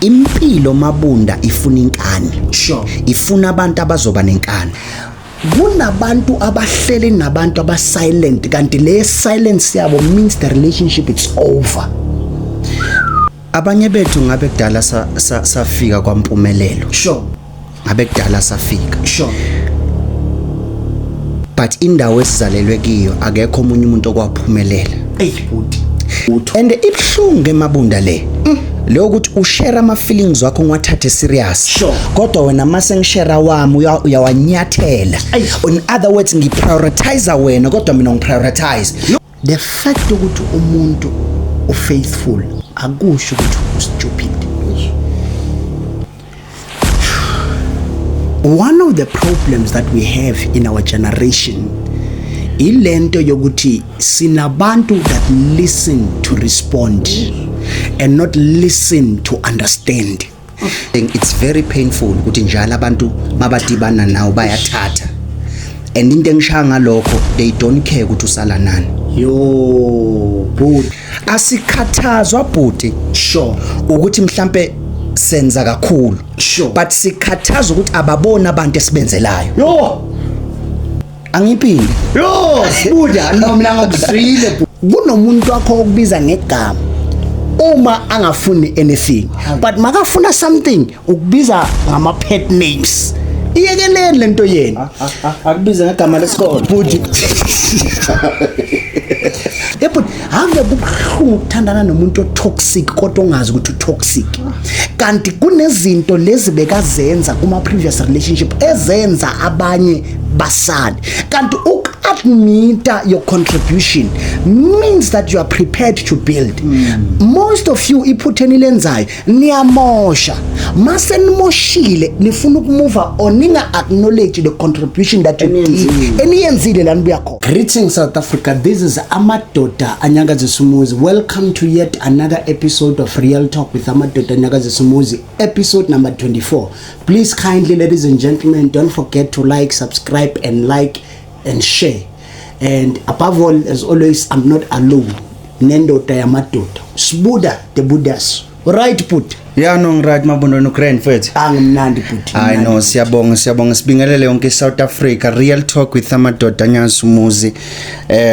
Impilo, Mabunda, ifuna inkani. Ifuna abantu abazoba nenkani. Kunabantu abahleli nabantu aba-silent, kanti le silence yabo means the relationship, it's over. Abanye bethu ngabe kudala safika kwampumelelo. Ngabe kudala safika. But indawo esizalelwe kiyo, akekho omunye umuntu okwaphumelela. Ey bhuti. Utho. And ibuhlungu ke, Mabunda, le leyo ukuthi ushare ama feelings wakho, ngiwathathe serious. Kodwa wena mase ngishare wami uyawanyathela. Ayi. In other words, ngiprioritize wena kodwa mina ngiprioritize. The fact ukuthi umuntu ufaithful akusho ukuthi ustupid. One of the problems that we have in our generation ilento yokuthi sinabantu that listen to respond and not listen to understand. It's very painful ukuthi njalo abantu mabadibana nawo bayathatha, and into engishaya ngalokho, they don't care ukuthi usala nani. Yo bhuti. Asikhathazwa, bhuti, ukuthi mhlambe senza kakhulu, but sikhathazwa ukuthi ababona abantu esibenzelayo. Yo. Angiphinde. Yo, Sibuda, no, mina ngakuzwile. Kunomuntu wakho okubiza ngegama uma angafuni anything, but makafuna something ukubiza ngama pet names. Iyekeleni lento yenu. Akubiza ngegama lesikole. Bhuti. Yebo, ave kubuhlungu ukuthandana nomuntu otoxic kodwa ongazi ukuthi utoxic. Kanti kunezinto lezi bekazenza kuma previous relationship ezenza abanye basale. Kanti uku-admita your contribution means that you are prepared to build. Most of you, iphutha enilenzayo, niyamosha. Mase nimoshile nifuna ukumove on, ninga acknowledge the contribution that you did. Eniyenzile la nibuya khona. Greetings, South Africa. This is Amadoda Anyakazisa Umuzi. Welcome to yet another episode of Real Talk with Amadoda Anyakazisa Umuzi, episode number 24. Please kindly, ladies and gentlemen, don't forget to like, subscribe and like and share. And above all, as always, I'm not alone. Nendoda yamadoda. Sbuda the Buddhas. Right, put. Ya, no, ngiright, Mabunda, no, grand mfethu. Angimnandi, bhuti. Hayi no, siyabonga, siyabonga, sibingelele yonke iSouth Africa. Real Talk with Amadoda Anyakazisa Umuzi.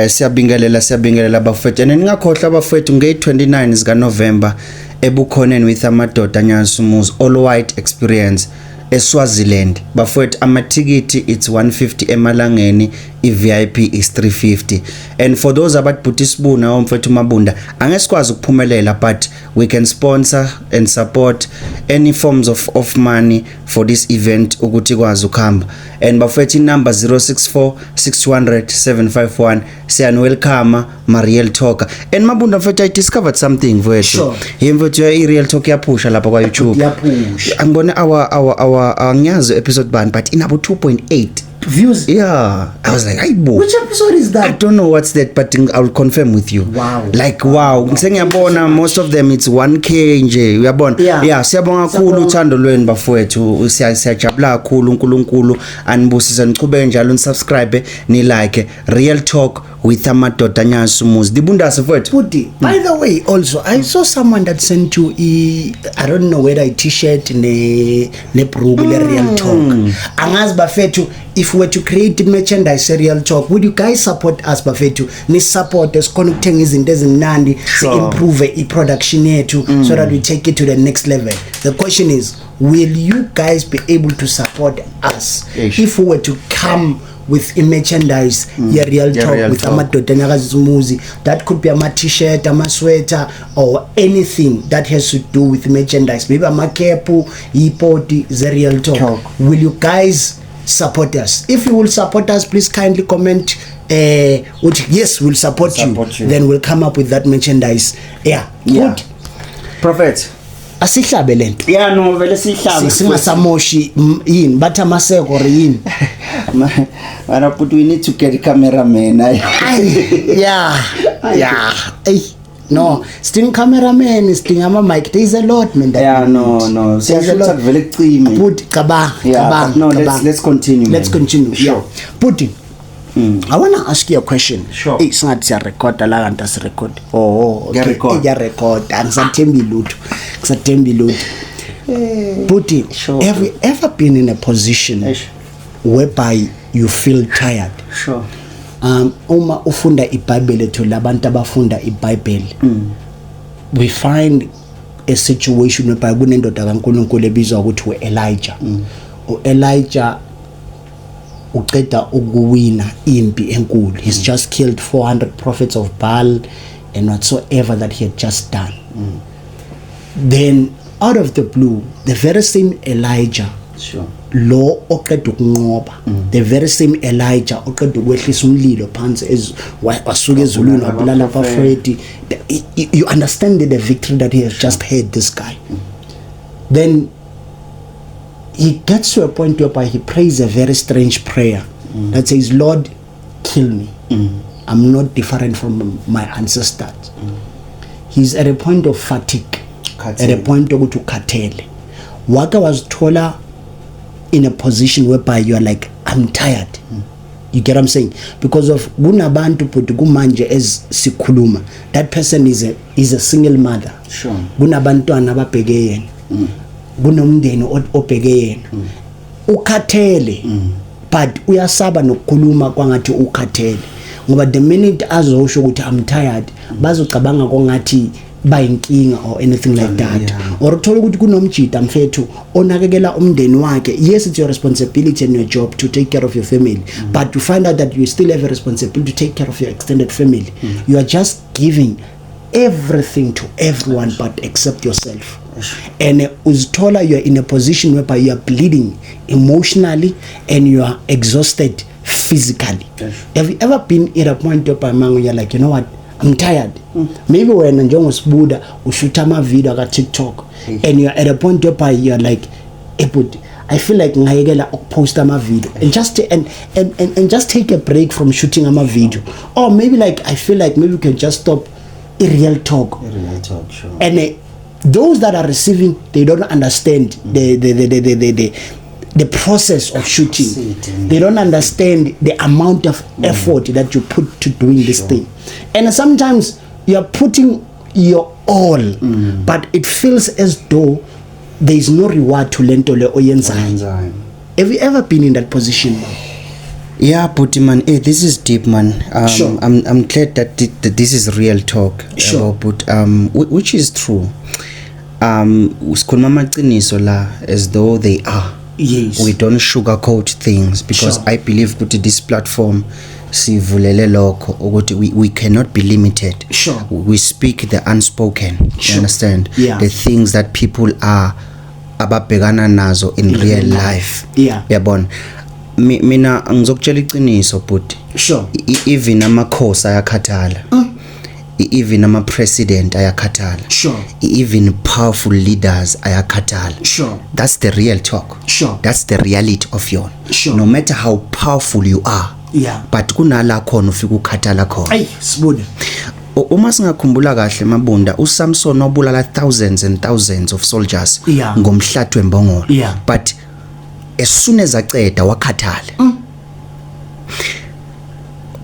Siyabingelela, siyabingelela bafethu. And ningakhohlwa abafethu, nge29 zika November ebukhoneni with Amadoda Anyakazisa Umuzi, All White Experience eSwaziland. Bafethu, amathikithi it's 150 emalangeni, iVIP is 350. And for those abathi, "Bhuti Sibuna, omfethu Mabunda, angesikwazi ukuphumelela," but we can sponsor and support any forms of money for this event ukuthi ikwazi ukuhamba. And bafethu, inumber 064 600 751. Siyani welcome ma real talker. And Mabunda mfethu, I discovered something, mfethu. Yini mfethu, i Real Talk yaphusha lapha kwa YouTube. Yaphusha. Angibone our angiyazi episode bani, but inabo 2.8 views. Yeah, I was like, "Ayibo." Which episode is I that? Don't know what's that, but I'll confirm with you. Like, wow, sengiyabona most of them it's 1K nje, uyabona? Yeah, siyabonga kakhulu Siyabonga. Uthando lwenu bafowethu. Siyajabula kakhulu. uNkulunkulu anibusise, nichubeke njalo nisubscribe, ni like Real Talk with Amadoda Anyakazisa Umuzi. Dibundase mfowethu. Bhuti, by the way, also I saw someone that sent you I don't know whether a t-shirt ne bhruku le Real Talk. Angazi bafethu, if we were to create merchandise Real Talk, would you guys support us, bafethu? Ni support esikhona ukuthenga izinto ezimnandi, si improve i production yethu so that we take it to the next level. The question is, will you guys be able to support us Eish. if we were to come with i merchandise ye Real Ye Talk Real with Talk. Amadoda Anyakazisa Umuzi? That could be ama t-shirt, ama sweater or anything that has to do with merchandise, maybe ama cap, ipoti ze Real Talk. Talk. Will you guys support us? If you will support us, please kindly comment uthi yes, we'll support, Support you. you. Then we'll come up with that merchandise, yeah. Good. Prophet. Asihlabe lento. Yeah, no, vele sihlabe. Singasamoshi yini bathi amaseko or yini. Mara but we need to get a cameraman. Ay, yeah. Ey, no, sidinga cameraman, sidinga ama mic. There is a lot, man, that Yeah, we no, need. no. There's a Siyashutha lot. kuvele kucime. Bhuti, cabanga, Yeah, cabanga, but no, cabanga. let's continue, Let's man. continue. Sure. Yeah. Bhuti. I want to ask you a question. Sure. Eh, singathi siyarekhoda la kanti asirekhodi. Oh, okay. Kuyarekhoda. Iyarekhoda. Angisathembi lutho. Ngisathembi lutho. Buti, Sure. have you ever been in a position Eish. whereby you feel tired? Sure. Uma ufunda iBhayibheli ethu labantu abafunda iBhayibheli, we find a situation whereby kunendoda kaNkulunkulu ebizwa ukuthi uElijah. UElijah uqeda ukuwina impi enkulu. He's just killed 400 prophets of Baal and whatsoever that he had just done. Then out of the blue, the very same Elijah lo oqeda ukunqoba, the very same Elijah oqeda ukwehlisa umlilo phansi wasuka ezulwini wabulala abaprofeti. You understand the victory that he has just had, this guy. Then he gets to a point whereby he prays a very strange prayer that says, "Lord, kill me. I'm not different from my ancestors." He's at a point of fatigue, at a Khathele. Point yokuthi ukhathele. Wake wazithola in a position whereby you are like, "I'm tired"? You get what I'm saying? Because of kunabantu, but kumanje as sikhuluma, that person is a single mother. Kunabantwana ababheke yena, kunomndeni obheke yena, ukhathele, but uyasaba nokukhuluma kwangathi ukhathele, ngoba the minute azosho ukuthi, "I'm tired," bazocabanga kongathi bayinkinga or anything like that. Or uthola ukuthi kunomjida mfethu onakekela umndeni wakhe. Yes, it's your responsibility and your job to take care of your family, but you find out that you still have a responsibility to take care of your extended family. You are just giving everything to everyone but except yourself, and uzithola you are in a position whereby you are bleeding emotionally and you are exhausted physically. Have you ever been at a point whereby, mango, you're like, "You know what, I'm tired"? Maybe wena njengosibuda ushutha ama-video aka-TikTok and you're at a point whereby you're like, "Hey, but I feel like ngayekela ukupost ama-video and just and just take a break from shooting ama-video," or maybe like, "I feel like maybe we can just stop i-real talk." Real talk, sure. And those that are receiving, they don't understand the process of shooting. Sitting. They don't understand the amount of effort that you put to doing this thing, and sometimes you are putting your all, but it feels as though there is no reward to lento le oyenzayo. Oyenzayo. Have you ever been in that position, man? Yeah, but man, hey, this is deep, man. I'm glad that that this is real talk. Yabo, but which is true. Sikhuluma amaqiniso la as though they are. We don't sugarcoat things because I believe ukuthi this platform sivulele lokho ukuthi we cannot be limited. We speak the unspoken. You understand? Yeah. The things that people are ababhekana nazo in real life. Yabona. Mina ngizokutshela iqiniso, but even amakhosi ayakhathala. Even ama president ayakhathala. Even powerful leaders ayakhathala. That's the real talk. That's the reality of yona. No matter how powerful you are, but kunala khona ufika ukhathala khona. Ayi, sibude. Uma singakhumbula kahle, Mabunda, uSamson wabulala thousands and thousands of soldiers ngomhlathi wembongolo, but as soon as aceda wakhathala.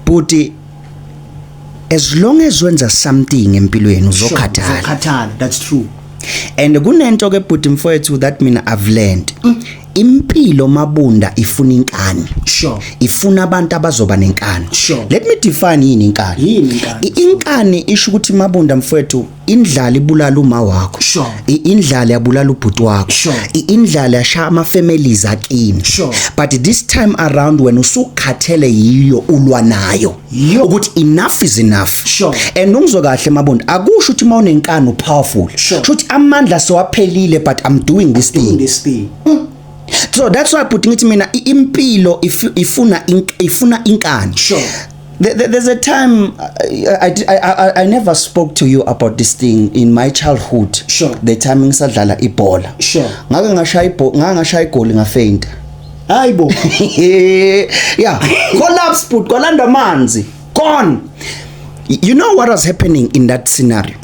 But as long as wenza something empilweni, uzokhathala. Uzokhathala, that's true. And kunento ke, bhuti mfowethu, that mina I've learned: impilo, Mabunda, ifuna inkani. Ifuna abantu abazoba nenkani. Let me define yini inkani. Yini inkani? Inkani isho ukuthi, Mabunda mfowethu, indlala ibulala uma wakho. Indlala yabulala ubhuti wakho. Indlala yashaya ama families akini. But this time around, wena usukhathele yiyo, ulwa nayo ukuthi enough is enough. And ungizwe kahle, Mabunda, akusho ukuthi mawunenkani upowerful. Shuthi amandla sewaphelile, but I'm doing this thing. This thing. So that's why, but ngithi mina impilo ifuna inkani. There's a time I never spoke to you about this thing in my childhood. The time ngisadlala ibhola. Ngake ngashaya ibhola, ngake ngashaya igoli, ngafainta. Hayibo. Yeah, collapse, put kwalanda amanzi. Gone. You know what was happening in that scenario?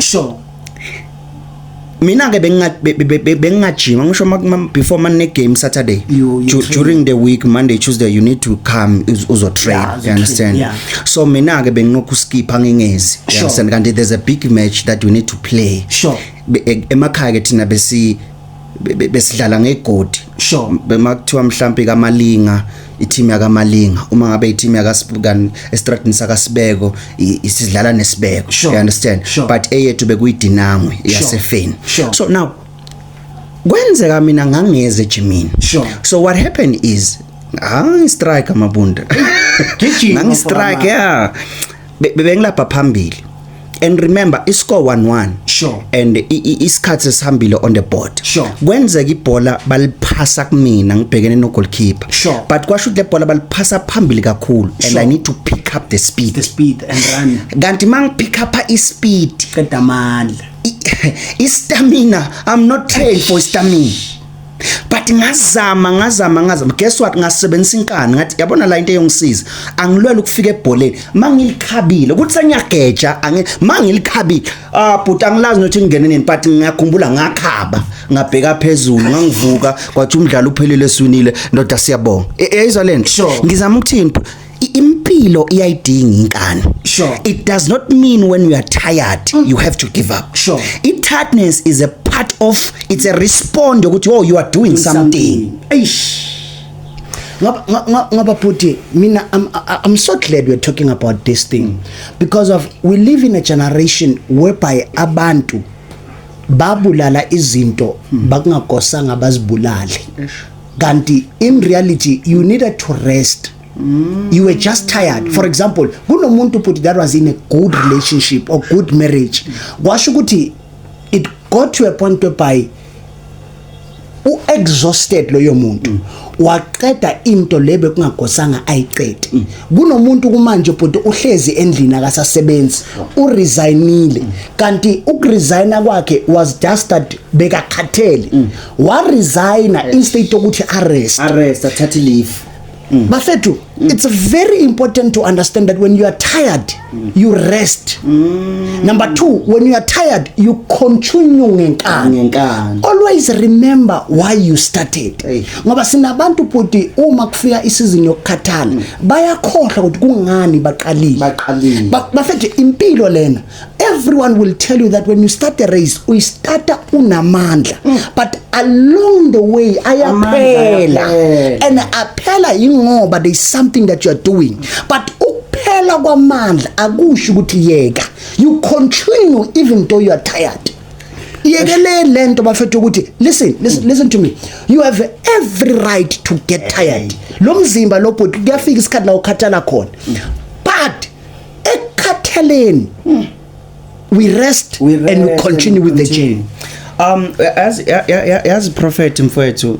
Mina ke bengingajima ngisho before mane game Saturday. You train. During the week, Monday, Tuesday, you need to come uzo train. Yeah, You uzo understand? train, yeah. So mina ke benginoku skip, angingezi, you understand? Kanti there's a big match that we need to play. Emakhaya ke thina besidlala ngegodi. Bemakuthiwa mhlambi kaMalinga, i-team yakaMalinga, uma ngabe i-team yakasibukani estradini sakaSibeko, isidlala neSibeko. You understand? Sure. But eyethu bekuyidinangwe yaseFeni. So now kwenzeka mina ngangeze ejimini. So what happened is ngangi strike, Mabunda. Gijima. Ngangi strike, yeah. Bengilapha phambili and remember iscore 1-1. And isikhathi sesihambile on the board. Kwenzeka ibhola baliphasa kumina ngibhekene no goalkeeper. But kwasho ukuthi le bhola baliphasa phambili kakhulu and I need to pick up the speed. The speed and run. Kanti mangipick up i-speed, Qeda amandla. I-stamina, I'm not trained for stamina, but ngazama, ngazama, ngazama. Guess what? Ngasebenzisa inkani, ngathi yabona la into eyongisiza, angilwela ukufika ebholeni mangilikhabile ukuthi sengiyageja, mangilikhabile, ah but angilazi nokuthi ngingene nini, but ngiyakhumbula ngakhaba, ngabheka phezulu, ngangivuka kwathi umdlalo uphelile, siwinile ndoda, siyabonga. Yayizwa lento? Sure. Ngizama ukuthini? Impilo iyayidinga inkani. It does not mean when you are tired you have to give up. I-tiredness is a part of, it's a respond yokuthi, oh, you are doing something. Eish. Ngoba bhuti, mina I'm so glad we're talking about this thing because of we live in a generation whereby abantu babulala izinto bakungakosanga bazibulale, kanti in reality you needed to rest. You were just tired. For example, kunomuntu bhuti that was in a good relationship or good marriage, kwasho ukuthi it got to a point whereby u-exhausted loyo muntu, waqeda into lebe kungagosanga ayiqede. Kunomuntu kumanje bhuti uhlezi endlini, akasasebenzi, uresignile, kanti ukuresigna kwakhe was just that bekakhathele, waresigna instead yokuthi arest. Arrest, athathe leave. Bafethu, it's very important to understand that when you are tired, you rest. Number 2, when you are tired, you continue ngenkani. Ngenkani. Always remember why you started. Hey. Ngoba sinabantu bhuti, uma kufika isizini yokukhathala, bayakhohlwa ukuthi kungani baqalile. Baqalile. Bafethu, impilo lena, everyone will tell you that when you start a race, uyistarta unamandla, but along the way ayaphela. Ayaphela. And aphela yingoba there is something that you are doing, but ukuphela kwamandla akusho ukuthi yeka. You continue even though you are tired. Yekele lento bafethu ukuthi listen, listen, listen to me, you have every right to get tired. Lo mzimba lo bhuti, kuyafika isikhathi la ukhathala khona, but ekukhathaleni we rest, We and we rest. Continue with the journey. As yazi prophet mfowethu,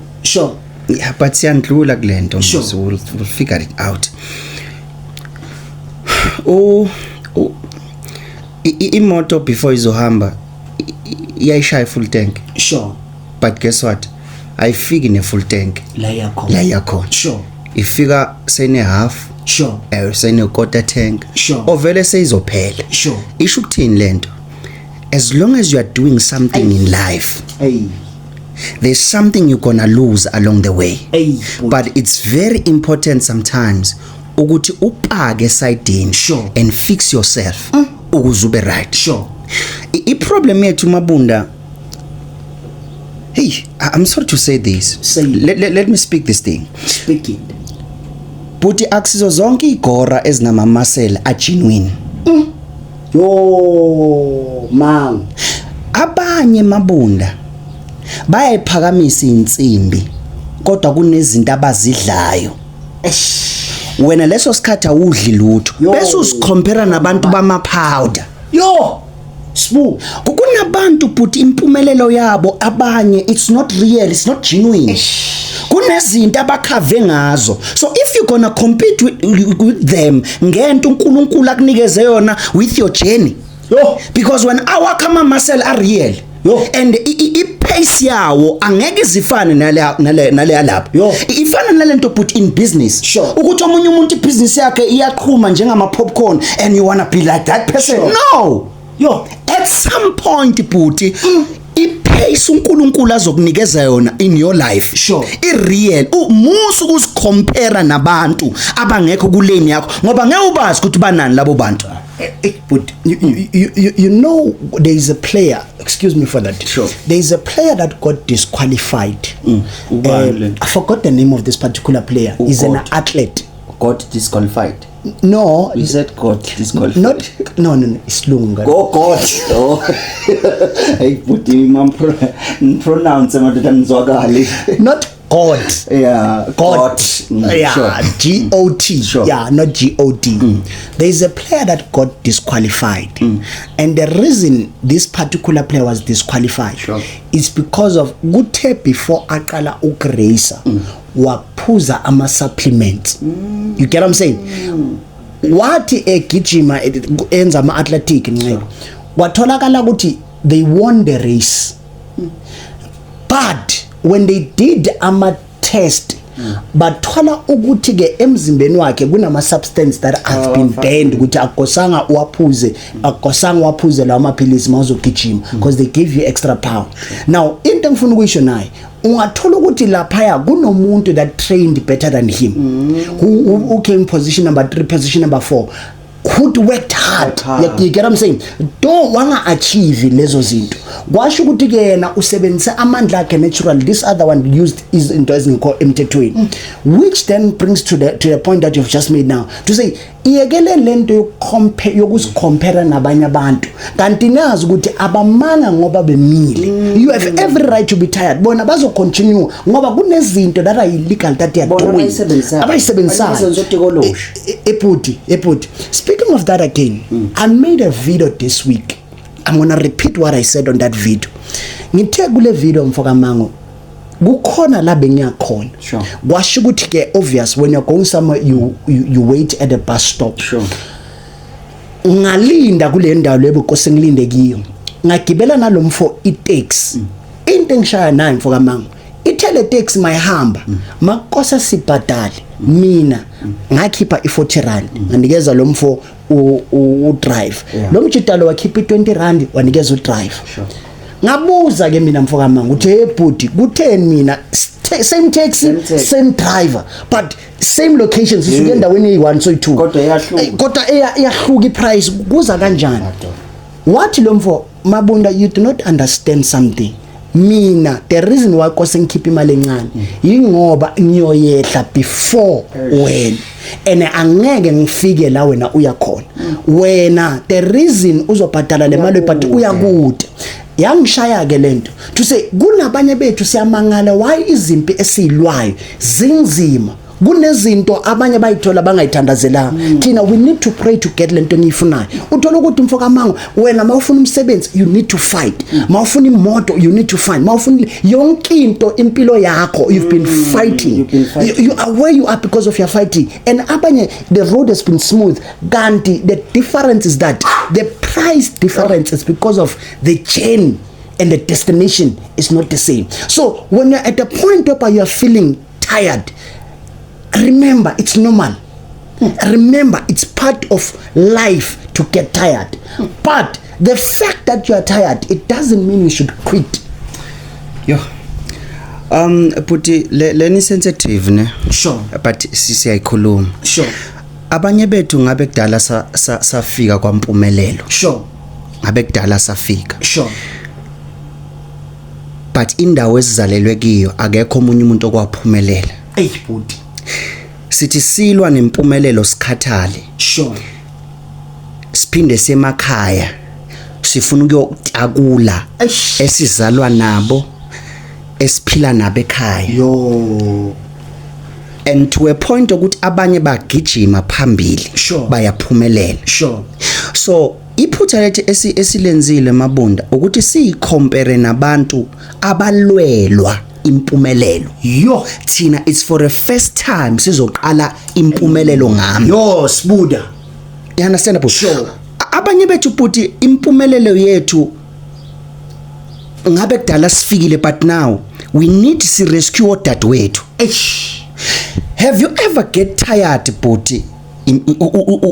yeah, but siyandlula kulento. So we'll figure it out. Imoto before izohamba iyayishaya full tank. But guess what? Ayifiki ne full tank La yakhona. La yakhona. Ifika sene half, sene quarter tank, ovele seyizophela. Isho ukuthini lento? As long as you are doing something in life, Hey. there's something you're gonna lose along the way. Hey. But it's very important sometimes ukuthi upake esayidini and fix yourself ukuze ube right. I-problem yethu Mabunda, hey, I'm sorry to say this. Say it. Let me speak this thing. Speak it. But akusizo zonke igora ezinama-muscle agenuine. Yo man. Abanye Mabunda bayayiphakamisa insimbi, kodwa kunezinto abazidlayo. Wena leso sikhathi awudli lutho. Yo. Bese uzicompare nabantu bama powder. Yo Sbu. Kunabantu but impumelelo yabo abanye, it's not real, it's not genuine. Kunezinto abakhave ngazo. So if you gonna compete with them ngento uNkulunkulu akunikeze yona with your journey, Yo. because when awakho ama muscle are real Yo. and i-pace yawo angeke izifane nale lapho. Yo. Ifana nalento but in business, ukuthi omunye umuntu ibhizinisi yakhe iyaqhuma njengama popcorn and you wanna be like that person. Sure. No. Yo. At some point bhuti, i Pace uNkulunkulu azokunikeza yona in your life i-real. Umusa ukuzicompare nabantu abangekho kulane yakho, ngoba ngeke ubazi ukuthi banani labo bantu. But you know there is a player, excuse me for that. Sure. There is a player that got disqualified. Ubani le? I forgot the name of this particular player. He's an God. athlete. Got disqualified? No. You said got disqualified. Not, no, isilungu. Go God. Oh. Hey, buti, mam pronounce madoda, ngizwakali. Not God. God. Yeah. G O T. Yeah, not G O D. There is a player that got disqualified. And the reason this particular player was disqualified is because of kuthe before aqala ukurace, waphuza ama supplements. You get what I'm saying? Wathi egijima, enza ama athletic ncebo, kwatholakala ukuthi they won the race, but when they did ama test, bathola ukuthi ke emzimbeni wakhe kunama substance that have been banned, ukuthi akukosanga uwaphuze, akukosanga uwaphuze lawa maphilisi mawuzogijima, because they give you extra power. Now, into engifuna ukuyisho naye, ungathola ukuthi laphaya kunomuntu that trained better than him, who came position number 3, position number 4, who worked hard. Worked hard. You get what I'm saying? Don't wanga achieve lezo zinto, kwasho ukuthi ke yena usebenzise amandla akhe natural, this other one used izinto ezingekho emthethweni, which then brings to the point that you've just made now, to say iyekele lento yokucompare, yokuzicompare nabanye abantu, kanti nazi ukuthi abamanga ngoba bemile. You have every right to be tired. Bona bazo continue ngoba kunezinto that are illegal that they are Bona doing. abayisebenzisayo. Abayisebenzisayo. Abasebenzisa otikoloshi. Eputi, eputi, speaking of that again, I made a video this week. I'm gonna repeat what I said on that video. Ngithe kule video, mfokamango, kukhona la bengiyakhona. Kwasho ukuthi ke, obvious, when you're going somewhere, you wait at a bus stop. Ngalinda kule ndawo lebo kose ngilinde kiyo, ngagibela nalomfo itaxi. Into engishaya nayo, mfokamango, ithe le taxi mayihamba, makose sibhadale, mina ngakhipha i40 rand, nganikeza lo mfo u drive. Lo mjidalo wakhipha i20 rand, wanikeza udrive. Ngabuza ke mina, mfokamango, ukuthi, "Hey bhuti, kutheni mina same taxi, Same taxi. same driver, but same location, sisuke endaweni eyi-1 soyi-2?" Kodwa iyahluka. Kodwa iyahluka iprice, kuza kanjani? Wathi lo mfo, "Mabunda, you do not understand something. Mina, the reason why kose ngikhipha imali encane yingoba ngiyoyehla before wena and angeke ngifike la wena uya khona. Wena, the reason uzobhadala le mali, but uyakude." Yangishaya ke lento to say kunabanye bethu siyamangala why izimpi esiyilwayo zinzima, kunezinto abanye bayithola bangayithandazelanga. Thina we need to pray to get lento eniyifunayo. Uthola ukuthi, mfokamango, wena mawufuna umsebenzi, you need to fight. Mawufuna imoto, you need to find. Mawufuna yonke into, impilo yakho, you've been fighting. You've been fighting. You are where you are because of your fighting, and abanye the road has been smooth, kanti the difference is that the price difference is because of the journey and the destination is not the same. So when you're at the point where you are feeling tired, remember it's normal. Remember it's part of life to get tired, but the fact that you are tired, it doesn't mean you should quit. Yo, buti, leni sensitive ne? Sure. But siyayikhuluma. Abanye bethu ngabe kudala safika kwampumelelo. Ngabe kudala safika. But indawo esizalelwe kiyo, akekho omunye umuntu okwaphumelela. Ey bhuti. Sithi silwa nempumelelo, sikhathale. Siphinde semakhaya, sifuna ukuyotakula Eish. esizalwa nabo, esiphila nabo ekhaya. Yo. And to a point ukuthi abanye bagijima phambili, bayaphumelela. So iphutha lethu esilenzile, Mabunda, ukuthi siyicompare nabantu abalwelwa impumelelo. Yo. Thina it's for the first time sizoqala impumelelo ngami. Yo sibuda. You understand, bhuti? Sure. Abanye bethu, bhuti, impumelelo yethu ngabe kudala sifikile, but now we need to rescue odadewethu. Eish. Have you ever get tired, bhuti,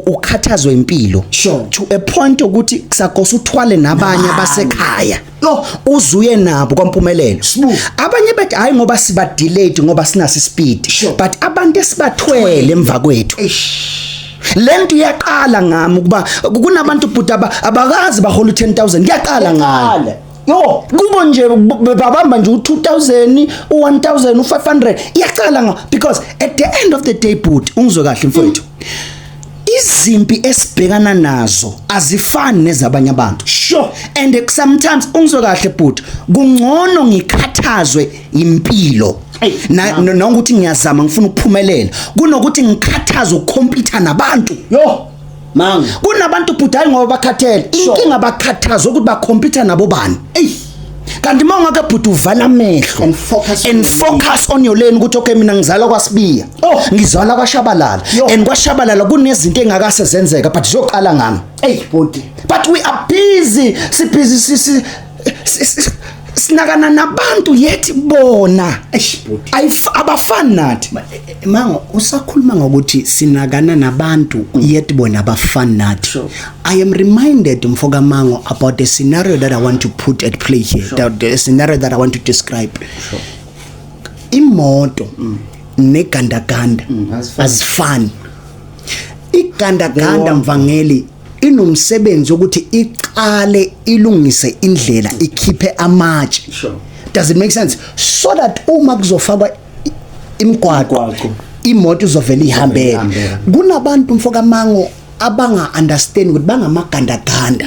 ukhathazwe impilo Sure. to a point ukuthi kusakose uthwale nabanye abasekhaya? Yo. Uzuye nabo kwampumelelo. Sibu. Abanye bethi hayi, ngoba siba delayed, ngoba sinaso speed, but abantu esibathwele emva kwethu, lento iyaqala ngami ukuba kunabantu, bhuti, abakazi bahola u10000, kuyaqala ngami. Yo. Kubo nje babamba nje u2000, u1000, u500, iyaqala nga, because at the end of the day, bhuti, ungizwe kahle mfowethu, izimpi esibhekana nazo azifani nezabanye abantu. And sometimes, ungizwe kahle bhuti, kungcono ngikhathazwe impilo Ey, na nokuthi ngiyazama, ngifuna ukuphumelela, kunokuthi ngikhathazwe ukucompete nabantu. Yo. Mango. Kunabantu, bhuti, hayi ngoba bakhathele, inkinga bakhathazwa ukuthi bacompete nabo bani. Ey. Kanti uma ungake, bhuti, uvala amehlo And focus on and your focus on your lane, ukuthi okay, mina ngizalwa kwaSibiya, ngizalwa kwaShabalala, and kwaShabalala kunezinto engakase zenzeka, but ziyoqala ngami. Ey, bhuti. But we are busy, sibusy sinakana nabantu, yet bona Eish, bhuti. Abafani nathi. Mango, usakhuluma ngokuthi sinakana nabantu, yet bona abafani nathi. I am reminded, mfoka Mango, about the scenario that I want to put at play here, the scenario that I want to describe. Imoto negandaganda Azifani. azifani. Igandaganda, mvangeli, inomsebenzi ukuthi iqale ilungise indlela, ikhiphe amatshe. Does it make sense? So that uma kuzofakwa imigwaqo, Imigwaqo. imoto izovela ihambele. Ihambele. Kunabantu, mfoka Mango, abanga understand ukuthi bangamagandaganda.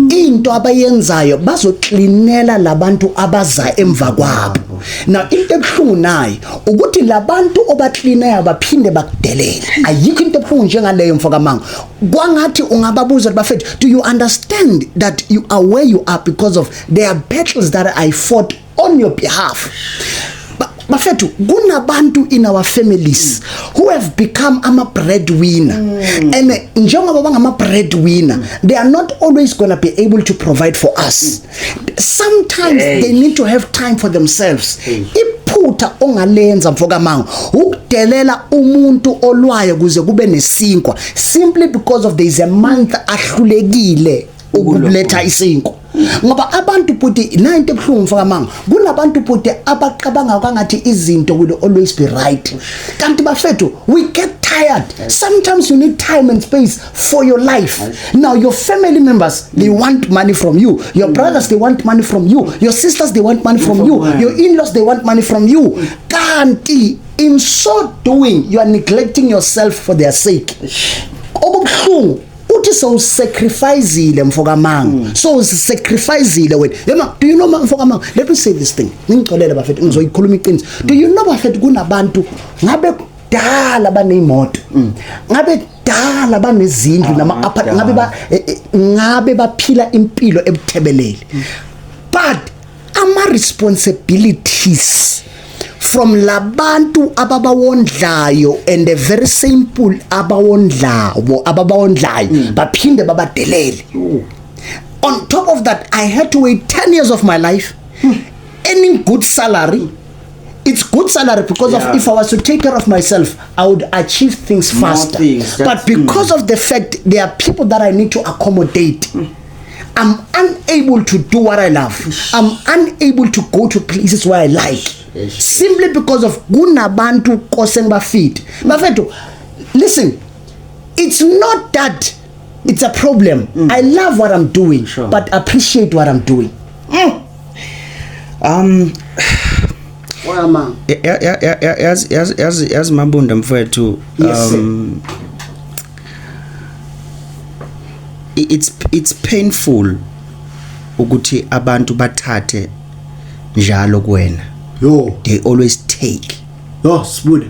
Into abayenzayo, bazoklinela labantu abaza emva kwabo. Now into ebuhlungu nayo ukuthi labantu obaklinayo baphinde bakudelele. Ayikho into ebuhlungu njengaleyo, mfoka Mango. Kwangathi ungababuza, bafethu, do you understand that you are where you are because of there are battles that I fought on your behalf? Bafethu, kunabantu in our families who have become ama breadwinner, and njengoba bangama breadwinner, they are not always going to be able to provide for us. Sometimes they need to have time for themselves. Iphutha ongalenza, mfokamango, ukudelela umuntu olwayo kuze kube nesinkwa, simply because of there is a month ahlulekile ukuletha isinkwa. Ngoba abantu, bhuti, na into ebuhlungu, mfokamanga, kunabantu, bhuti, abacabanga kwangathi izinto will always be right. Kanti bafethu, we get tired. Sometimes you need time and space for your life. Now your family members, they want money from you. Your brothers, they want money from you. Your sisters, they want money from you. Your in-laws, they want money from you. Kanti in so doing, you are neglecting yourself for their sake. Okubuhlungu uthi sowusacrificeile, mfokamanga, so usacrificeile wena. Yema, do you know, mfokamanga, let me say this thing, ningixolele bafethu, ngizoyikhuluma iqiniso. Do you know, bafethu, kunabantu ngabe kudala baneyimoto, ngabe kudala banezindlu nama apart, ngabe ba ngabe baphila impilo ebuthebelele, but ama responsibilities from labantu ababawondlayo and the very same pool abawondlawo, ababawondlayo, baphinde babadelele. On top of that, I had to wait 10 years of my life earning good salary. It's good salary because of if I was to take care of myself, I would achieve things More faster, things, but because of the fact there are people that I need to accommodate, I'm unable to do what I love. I'm unable to go to places where I like, simply because of kunabantu kose ngibafeed. Bafethu, listen, it's not that it's a problem. I love what I'm doing, but appreciate what I'm doing. Wama. Yazi, Mabunda mfowethu, Yes, sir. It's painful ukuthi abantu bathathe njalo kuwena. Yo. They always take. Yo, Sibude.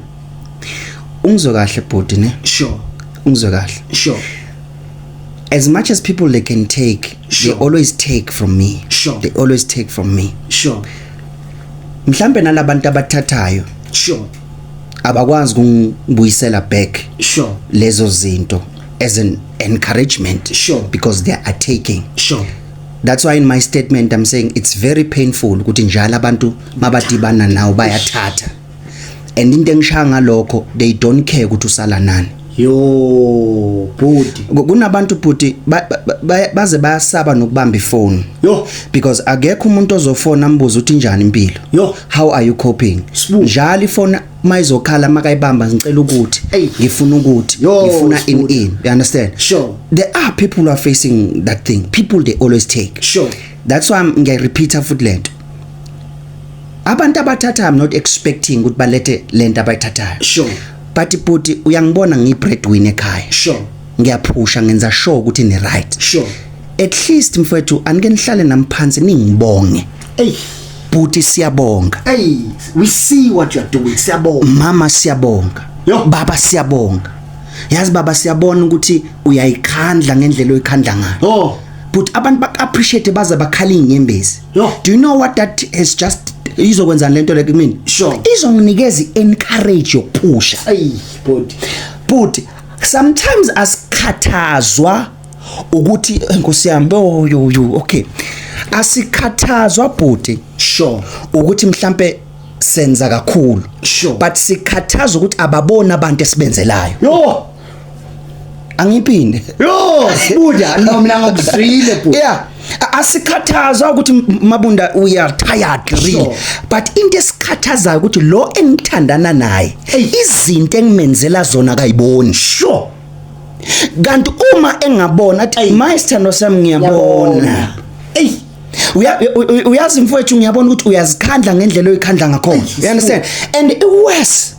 Ungizwe kahle, bhuti, ne? Sure. Ungizwe kahle. Sure. As much as people, they can take, they always take from me. They always take from me. Mhlambe nalabantu abathathayo abakwazi ukungibuyisela back lezo zinto as an encouragement, because they are taking. That's why in my statement I'm saying it's very painful ukuthi njalo abantu mabadibana nawo bayathatha, and into engishaya ngalokho, they don't care ukuthi usala nani. Yo bhuti. Kunabantu bhuti baze bayasaba nokubamba ifoni. Yo. Because akekho umuntu ozofona ambuze ukuthi injani impilo. Yo. How are you coping? Sibu. Njalo ifoni mayizokhala makayibamba, ngicela ukuthi, Ey. ngifuna ukuthi, Yo, ngifuna in Sibu. in. You understand? Sure. There are people who are facing that thing. People, they always take. That's why ngiyayirepeata futhi lento. Abantu abathatha, I'm not expecting ukuthi balethe lento abayithathayo. But bhuti, uyangibona ngiyi-breadwinner ekhaya. Ngiyaphusha, ngenza sure ukuthi ni right. At least mfowethu, anike nihlale nami phansi ningibonge. Ey. Bhuti, siyabonga. Hey, we see what you are doing, siyabonga. Mama, siyabonga. Yo. Baba, siyabonga. Yazi baba, siyabona ukuthi uyayikhandla ngendlela oyikhandla ngayo. Oh. But abantu bak-appreciate baze bakhala iy'nyembezi. Yo. Do you know what that has just izokwenzani lento le kumina? Sure. Izonginikeza i-encourage yokuphusha. Ey bhuti. But sometimes asikhathazwa ukuthi, "Nkosi yami, oh yo yo, okay," asikhathazwa bhuti ukuthi mhlambe senza kakhulu, but sikhathazwa ukuthi ababona abantu esibenzelayo. Yo. Angiphinde. Yo, Sibuda, no, mina ngakuzwile bhuti. Yeah, asikhathazwa ukuthi Mabunda, we are tired really, but into esikhathazayo ukuthi lo engithandana naye, izinto engimenzela zona akayiboni. Kanti uma engabona athi, "My sithando sami, ngiyabona." Ey. Uyazi mfowethu, ngiyabona ukuthi uyazikhandla ngendlela oyikhandla ngakhona. You understand? And worse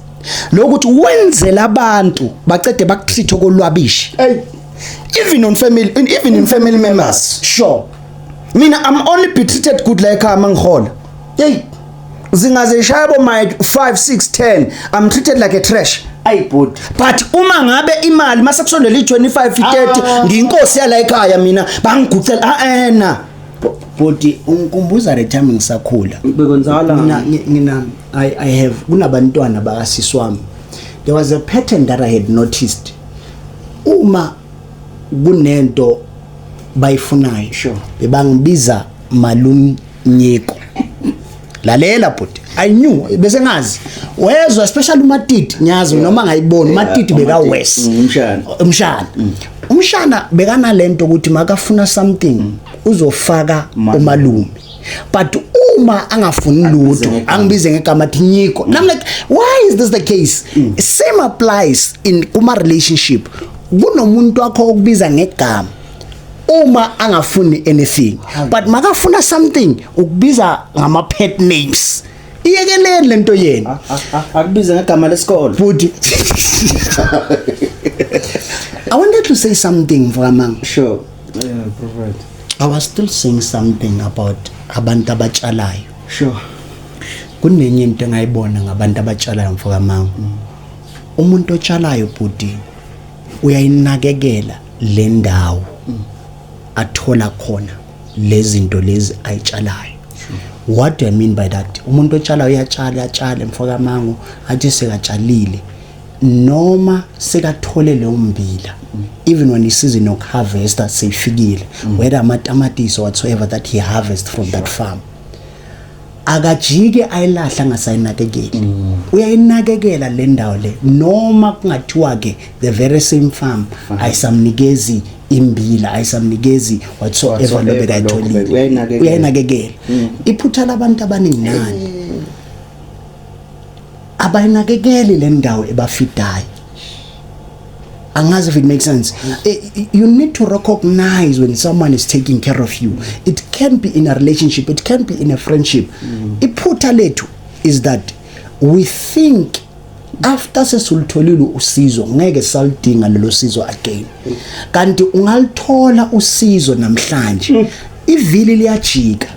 lokuthi wenzela abantu bacede bakutreat okolwabishi. Ey. Even on family, even in family members. Mina, I'm only be treated good like mangihola. Hey. Zingaze ishaya bo my 5 6 10, I'm treated like a trash. Ayi bhuti. But uma ngabe imali mase kusondela i25, 30, ngiyinkosi yala ekhaya mina, bangigucela ah ena. Bhuti, ungikumbuza the time ngisakhula. Bekwenzakala. Mina I have kunabantwana bakasisi wami. There was a pattern that I had noticed. Uma kunento bayifunayo, bebangibiza malumnyeko. Lalela bhuti, I knew bese ngazi. Wezwa, especially uMatiti, ngiyazi noma ngayibona uMatiti beka worse. Umshana. Umshana. Umshana bekanalento ukuthi makafuna something uzofaka umalume. But uma angafuni lutho, ngegama. Angibize ngegama athi Nyiko. And I'm like, why is this the case? Same applies in kuma relationship. Kunomuntu wakho okubiza ngegama uma angafuni anything, but makafuna something ukubiza ngama pet names. Iyekeleni lento yena. Akubize ngegama lesikole. Bhuti, I wanted to say something, Mfokamang. Sure, yeah, provide. I was still saying something about abantu abatshalayo. Kunenye into engayibona ngabantu abatshalayo, mfokamang. Umuntu otshalayo bhuti uyayinakekela le ndawo athola khona lezi zinto lezi ayitshalayo. What do I mean by that? Umuntu otshalayo uyatshala, uyatshala mfokamango, athi sekatshalile noma sekathole leyo mbila, even when isizini yokuharvesta seyifikile, whether amatamatisi or whatsoever that he harvest from that farm, akajike ayilahla angasayinakekeli. Uyayinakekela le ndawo le, noma kungathiwa ke the very same farm ayisamnikezi imbila, ayisamnikezi whatsoever Whatsoever. lobekayitholile. Lokho, uyayinakekela. Uyayinakekela. Iphutha labantu abaningi nani, abayinakekeli le ndawo ebafidayo. Angazi if it makes sense. You need to recognize when someone is taking care of you. It can be in a relationship, it can be in a friendship. Iphutha lethu is that we think after sesulutholile usizo ngeke saludinga lelo sizo again, kanti ungalithola usizo namhlanje, ivili liyajika.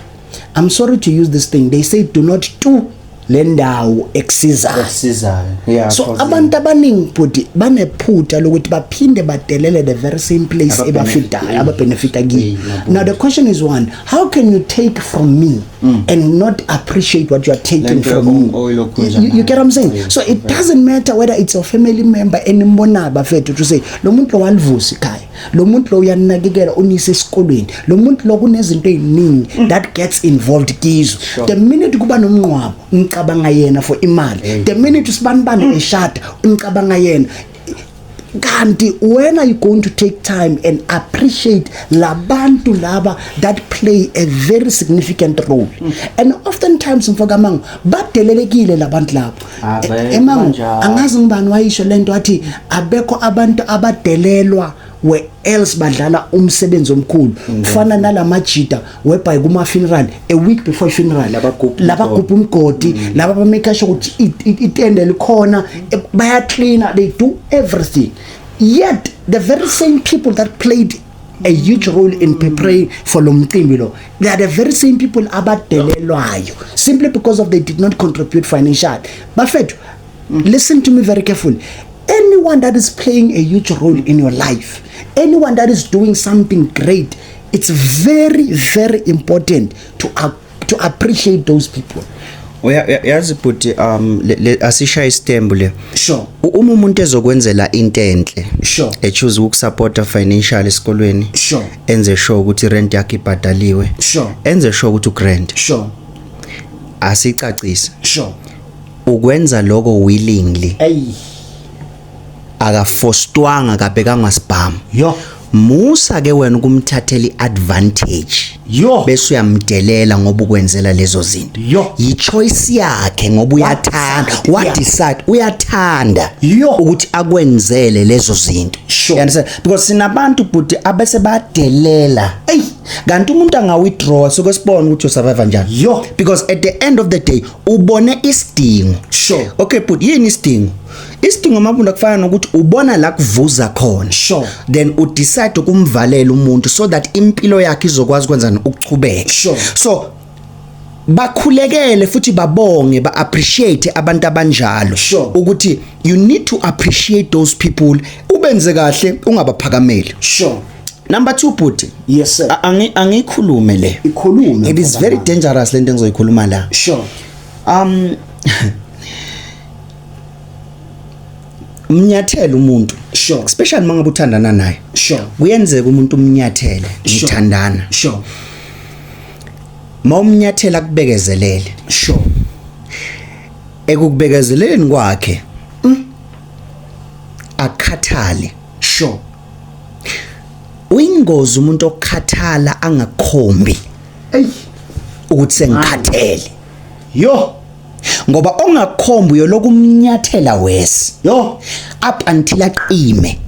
I'm sorry to use this thing, they say do not do le ndawo ekusizayo. Sizayo, yeah. So 'Cause abantu abaningi bhuti banephutha lokuthi baphinde badelele the very same place ebafidayo, ababenefita kiyo. Ngiyabona. Now the question is one: how can you take from me and not appreciate what you are taking Lento from me? Oyilokhu You get what I'm saying? Yeah. So it doesn't matter whether it's your family member enimbonayo bafethu, to say lo muntu lo walivusa ikhaya, lo muntu lo uyanakekela, unise esikolweni, lo muntu lo kunezinto ey'ningi that gets involved kizo. The minute kuba nomnqwabo ngicabanga yena for imali, the minute usibanibani eshada ngicabanga yena. Kanti when are you going to take time and appreciate labantu laba that play a very significant role? And oftentimes, mfokamango, badelelekile labantu labo. Ave, Emango, kanjalo. angazi ngibani wayisho lento, wathi abekho abantu abadelelwa where else badlala umsebenzi omkhulu, kufana nalamajita whereby kuma funeral, a week before funeral, Labagubha labagubha umgodi, laba bamake sure ukuthi itende likhona, bayacleana, they do everything. Yet the very same people that played a huge role in preparing for lo mcimbi lo, they are the very same people abadelelwayo simply because of they did not contribute financially. Bafethu, listen to me very carefully. Anyone that is playing a huge role in your life, anyone that is doing something great, it's very, very important to appreciate those people. Yazi bhuti, asishaye istembu le. Uma umuntu ezokwenzela into enhle, echoose ukusupporta financially esikolweni, enze sure ukuthi rent yakhe ibhadaliwe, enze sure ukuthi ugrand, asicacise, ukwenza lokho willingly, Ey. Akafostwanga, kabekangwa sibhamu. Yo. Musa ke wena ukumthathela iadvantage, Yo. bese uyamdelela ngoba ukwenzela lezo zinto. Yo. Yi-choice yakhe ngoba uyathanda. Wa-decide, Wa decide, uyathanda Yo. ukuthi akwenzele lezo zinto. Sure. You understand? Because sinabantu, bhuti, abese badelela. Ey. Kanti umuntu anga-withdraw, soke sibone ukuthi usurvive kanjani. Yo. Because at the end of the day ubone isidingo. Okay, but yini isidingo? Isidingo, Mabunda, kufana nokuthi ubona la kuvuza khona, then udecide ukumvalela umuntu so that impilo yakhe izokwazi ukwenzani? Ukuchubeka. So bakhulekele futhi babonge, ba-appreciate abantu abanjalo, ukuthi you need to appreciate those people, ubenze kahle, ungabaphakameli. Number 2, bhuti. Yes, sir. Angikhulume le. Ikhulume. It is very dangerous lento engizoyikhuluma la. Umnyathela umuntu, especially mangabe uthandana naye. Kuyenzeka umuntu umnyathele, nithandana. Mawumnyathela kubekezelele. Ekukubekezeleleni kwakhe akhathale. Uyingozi umuntu okhathala angakhombi Ey. ukuthi sengikhathele, Yo. ngoba ongakhombi uyoloku umnyathela wesi Yo. up until aqime.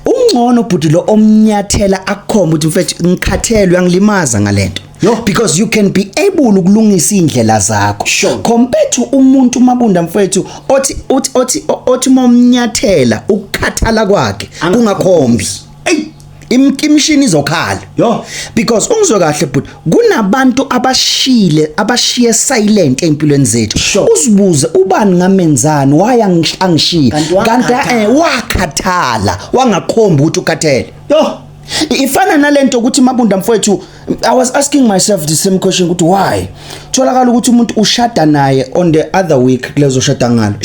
Ungcono, bhuti, lo omnyathela akukhomba ukuthi mfethu, ngikhathele, uyangilimaza ngalento, Yo. because you can be able ukulungisa indlela zakho, compared to umuntu, Mabunda mfethu, othi uma umnyathela ukukhathala kwakhe kungakhombi. Ey. Imishini izokhala. Yo. Because ungizwe kahle, but kunabantu abashile, abashiye silent empilweni zethu. Uzibuze, ubani ngamenzani, why angishiye? Kanti Kanti wakhathala. wakhathala wangakhomba ukuthi ukhathele. Yo. Ifana nalento ukuthi, Mabunda mfowethu, I was asking myself the same question ukuthi why tholakala ukuthi umuntu ushada naye on the other week kulezo shada ngalo,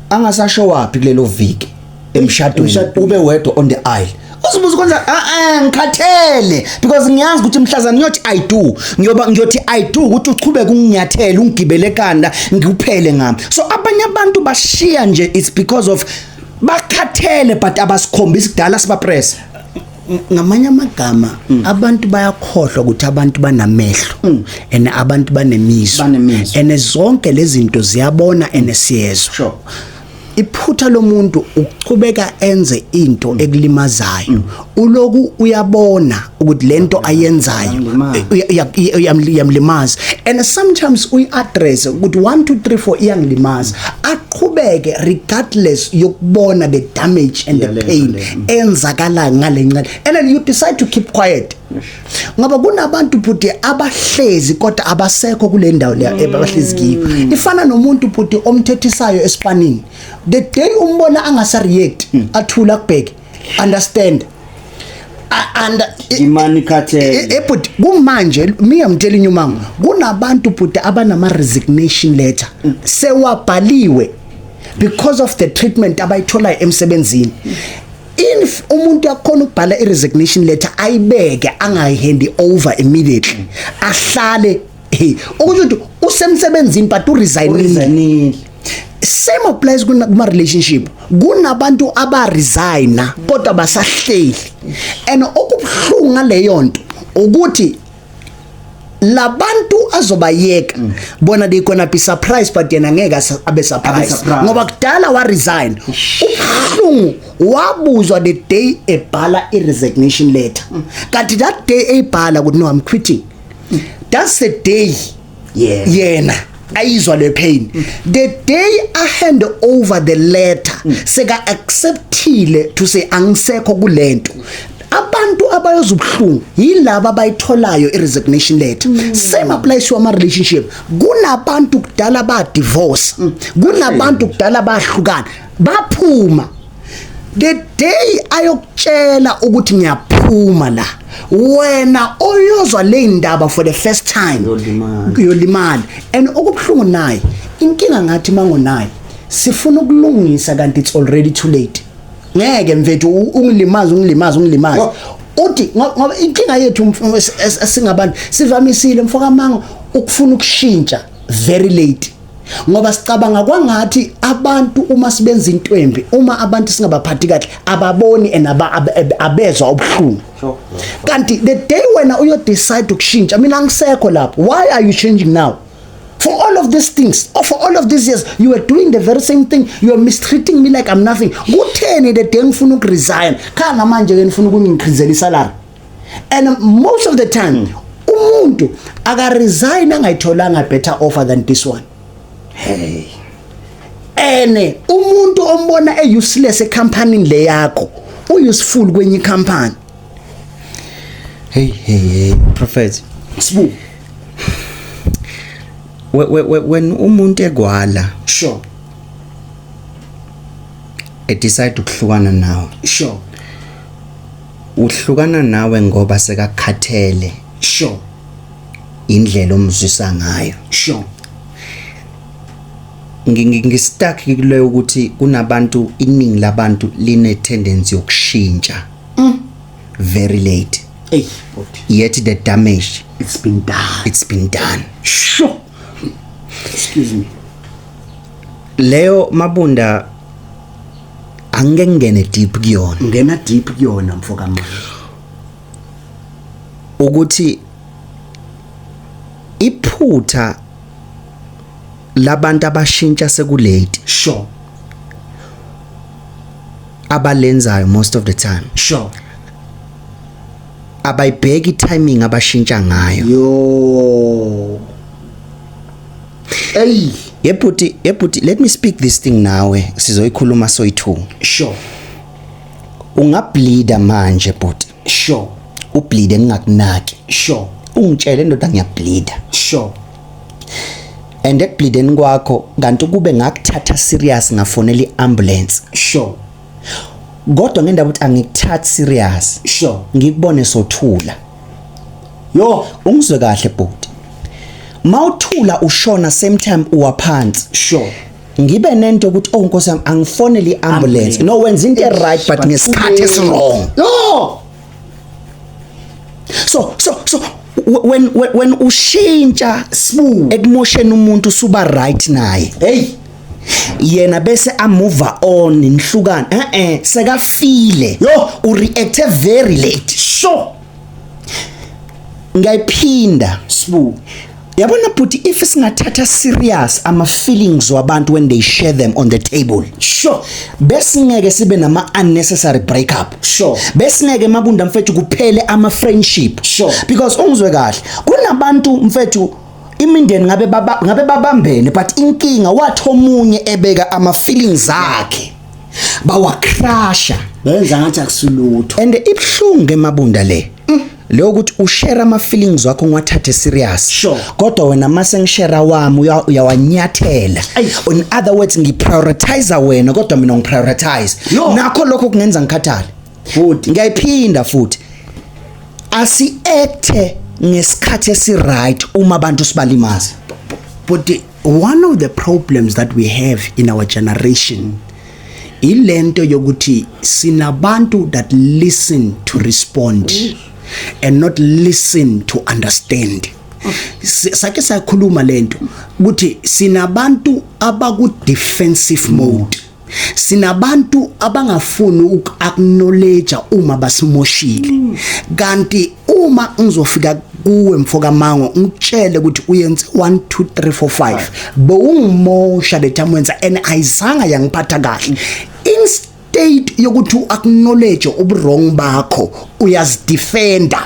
angasasho waphi kulelo viki emshadweni, Emshadweni. ube wedwa on the aisle, uzibuza kwenza, ah ah, ngikhathele, because ngiyazi ukuthi mhlazana ngiyothi "I do", ngiyoba ngiyothi "I do" ukuthi uchubeke unginyathele, ungigibele ekhanda, ngikuphele ngami. So abanye abantu bashiya nje, it's because of bakhathele, but abasikhombisi, kudala sibapress. Ngamanye amagama, abantu bayakhohlwa ukuthi abantu banamehlo and abantu banemizwa, Banemizwa. and zonke lezi zinto ziyabona and siyezwa. Iphutha lomuntu ukuchubeka enze into ekulimazayo, uloku uyabona ukuthi lento ayenzayo Iyamlimaza. iyamlimaza, and sometimes uyi-address ukuthi 1 2 3 4 iyangilimaza, aqhubeke regardless yokubona the damage and the Iyalento pain le. enzakalayo ngale ncane, and then you decide to keep quiet, ngoba kunabantu, bhuti, abahlezi kodwa abasekho kule ndawo le abahlezi kiyo. Ifana nomuntu, bhuti, omthethisayo esipanini. The day umbona angasa react, athula, kubheke, understand and Imani ikhathele. But kumanje me, I'm telling you, mango, kunabantu, bhuti, abanama resignation letter sewabhaliwe because of the treatment abayitholayo emsebenzini. If umuntu yakhona ukubhala i-resignation letter, ayibeke, angayihendi over immediately, ahlale, hey, okusho ukuthi usemsebenzini but uresignile. Uresignile. Same applies kuma relationship. Kunabantu aba resigna kodwa basahleli, and okubuhlungu ngaleyo nto ukuthi labantu azobayeka bona, they gonna be surprised, but yena ngeke abe surprised surprised. Ngoba kudala wa resign. Ubuhlungu wabuzwa the day ebhala i resignation letter, kanti that day eyibhala ukuthi, "No, I'm quitting," that's the day yena ayizwa le pain. The day I hand over the letter, seka acceptile to say angisekho kulento. Abantu abayoza ubuhlungu yilaba abayitholayo i-resignation letter. Same applies to ama relationship. Kunabantu kudala ba divorce, kunabantu kudala bahlukana, baphuma. The day ayokutshela ukuthi ngiyaphuma la, wena oyozwa le ndaba for the first time. Uyolimala. Uyolimala. And okubuhlungu naye inkinga ngathi mangonayo sifuna ukulungisa, kanti it's already too late. Ngeke mfethu, ungilimaze, ungilimaze, ungilimaze. Uthi ngoba inkinga yethu singabantu sivamisile, mfokamango, ukufuna ukushintsha very late, ngoba sicabanga kwangathi abantu uma sibenza into embi, uma abantu singabaphathi kahle, ababoni and abezwa ubuhlungu. Kanti the day wena uyo decide ukushintsha, mina angisekho lapho. Why are you changing now? For all of these things, or for all of these years, you were doing the very same thing. You are mistreating me like I'm nothing. Kutheni the day ngifuna ukuresign khana manje ke ngifuna ukungincreasela isalary? And most of the time umuntu akaresign angayitholanga better offer than this one. Hey. Ene umuntu ombona e-useless ecompanyini le yakho, u-useful kwenye company. Hey, hey, hey, prophet. Sibu. When umuntu ekwala, edecide ukuhlukana nawe, uhlukana nawe ngoba sekakhathele indlela omzwisa ngayo. Ngistuck kuleyo ukuthi kunabantu, iningi labantu line tendency yokushintsha very late, Hey bhuti. Yet the damage, It's been done. It's been done. Sure, excuse me. Leyo Mabunda, angeke ngene deep kuyona. Ngena deep kuyona, mfokamama. Ukuthi iphutha labantu abashintsha sekulate abalenzayo most of the time, abayibheki timing abashintsha ngayo. Yo, ey. Yebhuti, yebhuti, let me speak this thing nawe, sizoyikhuluma soyi2. Ungableeda manje, bhuti, ubleede ngingakunaki, ungitshele, "Ndoda, ngiyableeda," and ekubleedeni kwakho kanti kube ngakuthatha serious, ngafonela iambulance, kodwa ngendaba ukuthi angikuthathi serious, ngikubone sothula. Yo. Ungizwe kahle, bhuti, mawuthula ushona, same time uwaphansi. Ngibe nento ukuthi, "Oh nkosi yami, angifonele iambulance." No, wenza into right, but ngesikhathi esiwrong. Yo. So when ushintsha Sibu. ekumosheni umuntu, suba right naye, Hey. Yena bese amove on, nihlukana, sekafile. Yo. Ureact very late. Ngiyayiphinda. Sibu. Yabona bhuti, if singathatha serious ama feelings wabantu when they share them on the table, besingeke sibe nama unnecessary breakup. Besingeke, Mabunda mfethu, kuphele ama friendship. Because ungizwe kahle, kunabantu mfethu imindeni ngabe baba ngabe babambene, but inkinga wathi omunye ebeka ama feelings akhe, bawacrusha. Benza ngathi akusilutho. And ibhlungu, eMabunda, le leyo ukuthi ushare ama feelings wakho ngiwathathe serious, kodwa wena mase ngishare wami uyawanyathela. Ayi. In other words, ngiprioritize wena kodwa mina ngiprioritize Yo. nakho lokho kungenza ngikhathale. Futhi. Ngiyayiphinda futhi, asi-acte ngesikhathi esi-right uma abantu sibalimaza. But one of the problems that we have in our generation ilento yokuthi sinabantu that listen to respond and not listen to understand. Sake sakhuluma lento ukuthi sinabantu abaku defensive mode, sinabantu abangafuni uku-acknowledge uma basimoshile. Kanti uma ngizofika kuwe, mfoka Mango, ngitshele ukuthi uyenze 1 2 3 4 5, bowungimosha le time wenza and ayizange yangiphatha kahle, instead yokuthi u-acknowledge ubu-wrong bakho, uyazidefenda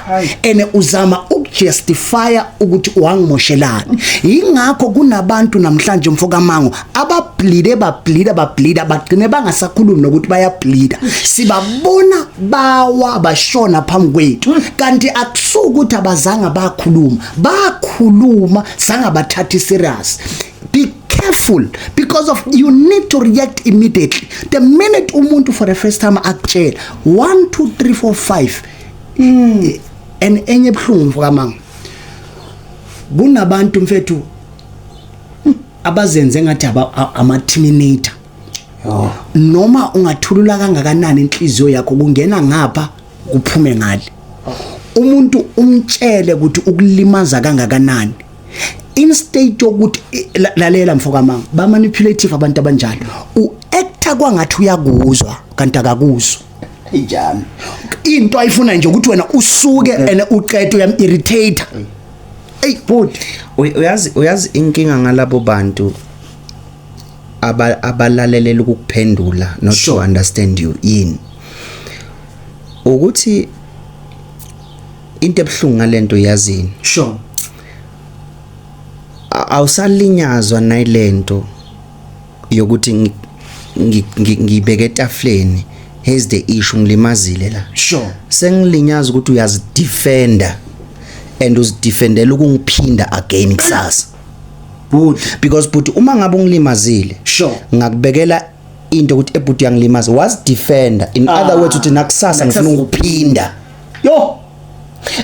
and uzama ukujustifya ukuthi wangimoshelani. Ingakho kunabantu namhlanje, mfokamango, abableede, bableeda, bableeda, bagcine bangasakhulumi nokuthi bayableeda. Sibabona bawa, bashona phambi kwethu, kanti akusuki ukuthi abazange bakhuluma. Bakhuluma, sangabathathi serious. Be careful, because of you need to react immediately the minute umuntu for the first time akutshela 1 2 3 4 5. And enye ebuhlungu, mfokamanga, kunabantu, mfethu, abazenze ngathi ama-terminator. Noma ungathulula kangakanani inhliziyo yakho, kungena ngapha kuphume ngale. Umuntu umtshele ukuthi ukulimaza kangakanani, instead yokuthi lalela, mfokamanga, ba manipulative abantu abanjalo. Uacta kwangathi uyakuzwa kanti akakuzwa. Injani? Into ayifuna nje ukuthi wena usuke and uqede, uyam irritate. Ey bhuti. Uyazi inkinga ngalabo bantu abalalelela ukukuphendula, not to understand you, yini? Ukuthi into ebuhlungu ngalento, yazini? Sure. Awusalinyazwa nayilento yokuthi ngibeke etafuleni, here's the issue, ngilimazile la. Sengilinyaza ukuthi uyazidefenda and uzidefendela ukungiphinda again kusasa. Bhuti. Because but uma ngabe ungilimazile, ngakubekela into ukuthi ebhuti uyangilimaza, wazidefenda, in other words uthi nakusasa ngifuna ukuphinda. Yo.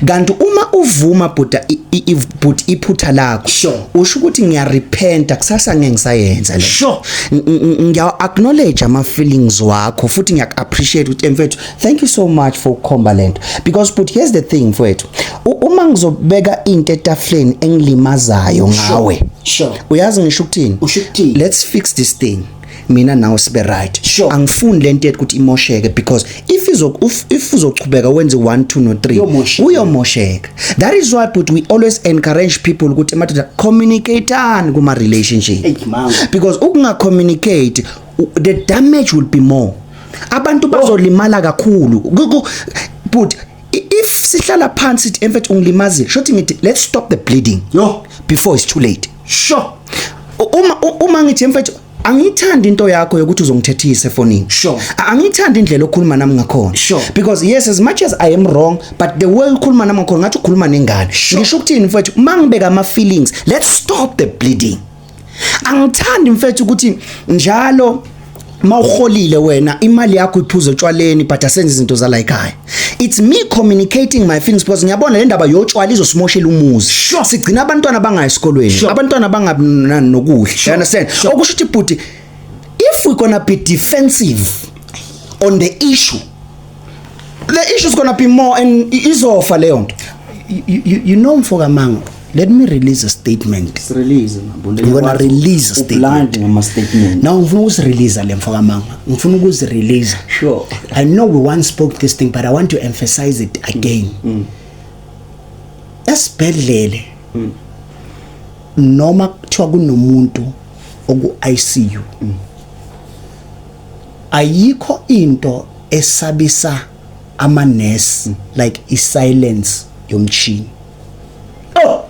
Kanti uma uvuma bhuta but iphutha lakho, usho ukuthi ngiyarepenta, kusasa ngeke ngisayenza le. Ngiya acknowledge ama feelings wakho futhi ngiyak appreciate ukuthi mfethu, thank you so much for ukukhomba lento, because but here's the thing, mfethu, uma ngizobeka into etafuleni engilimazayo ngawe, uyazi ngisho ukuthini? Usho ukuthini? Let's fix this thing, mina nawe sibe right. Angifuni lento yethu ukuthi imosheke, because if uzochubeka wenze 1 2 no 3, Iyomosheka. uyomosheka. That is why, but we always encourage people ukuthi emadoda, communicateani kuma relationship. Ey, mama. Because ukunga communicate, the damage will be more, abantu bazolimala kakhulu. But if sihlala phansi sithi, "Mfethu, ungilimazile," shothi ngithi let's stop the bleeding Yo. before it's too late. Uma ngithi, "Mfethu, angiyithandi into yakho yokuthi uzongithethisa efonini. Angiyithandi indlela okhuluma nami ngakhona." Because yes, as much as I am wrong, but the way ukhuluma nami ngakhona ngathi ukhuluma nengane. Ngisho ukuthini, mfethu, mangibeka ama feelings, let's stop the bleeding. Angithandi, mfethu, ukuthi njalo mawuholile wena imali yakho iphuza otshwaleni, but asenze izinto zala ekhaya. It's me communicating my feelings because ngiyabona le ndaba yotshwala izosimoshela umuzi. Sigcina abantwana bangayi esikolweni, abantwana bangabi nokudla, you understand? Okusho ukuthi bhuti, if we gonna be defensive on the issue, the issue is gonna be more and izofa leyo nto. You know, mfokamango, let me release a statement. Release. I'm gonna release a statement. Ngama statement. Now ngifuna ukuzirelease le, mfokamanga, ngifuna ukuzirelease. I know we once spoke this thing, but I want to emphasize it again. Esibhedlele, noma kuthiwa kunomuntu oku ICU, ayikho into esabisa ama nurse like i-silence yomchini. Oh,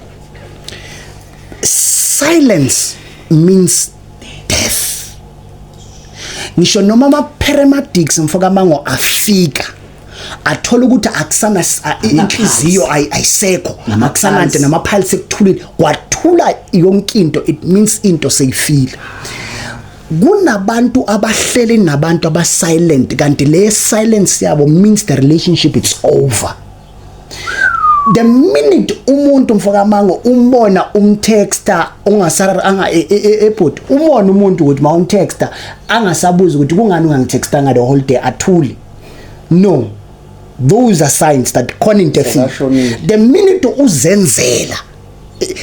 silence means death. Ngisho noma ama paramedics, mfokamango, afika athola ukuthi akusana inhliziyo ayisekho, akusananto, nama-pulse ekuthulile, kwathula yonke into, it means into seyifile. Kunabantu abahleli nabantu aba-silent, kanti le silence yabo means the relationship is over. The minute umuntu, mfokamango, umbona umtexta ungasara anga airport, umona umuntu ukuthi mawumtexta angasabuza ukuthi kungani ungangitextanga the whole day, athule, no, those are signs that khona into efile. Sekashonile. The minute uzenzela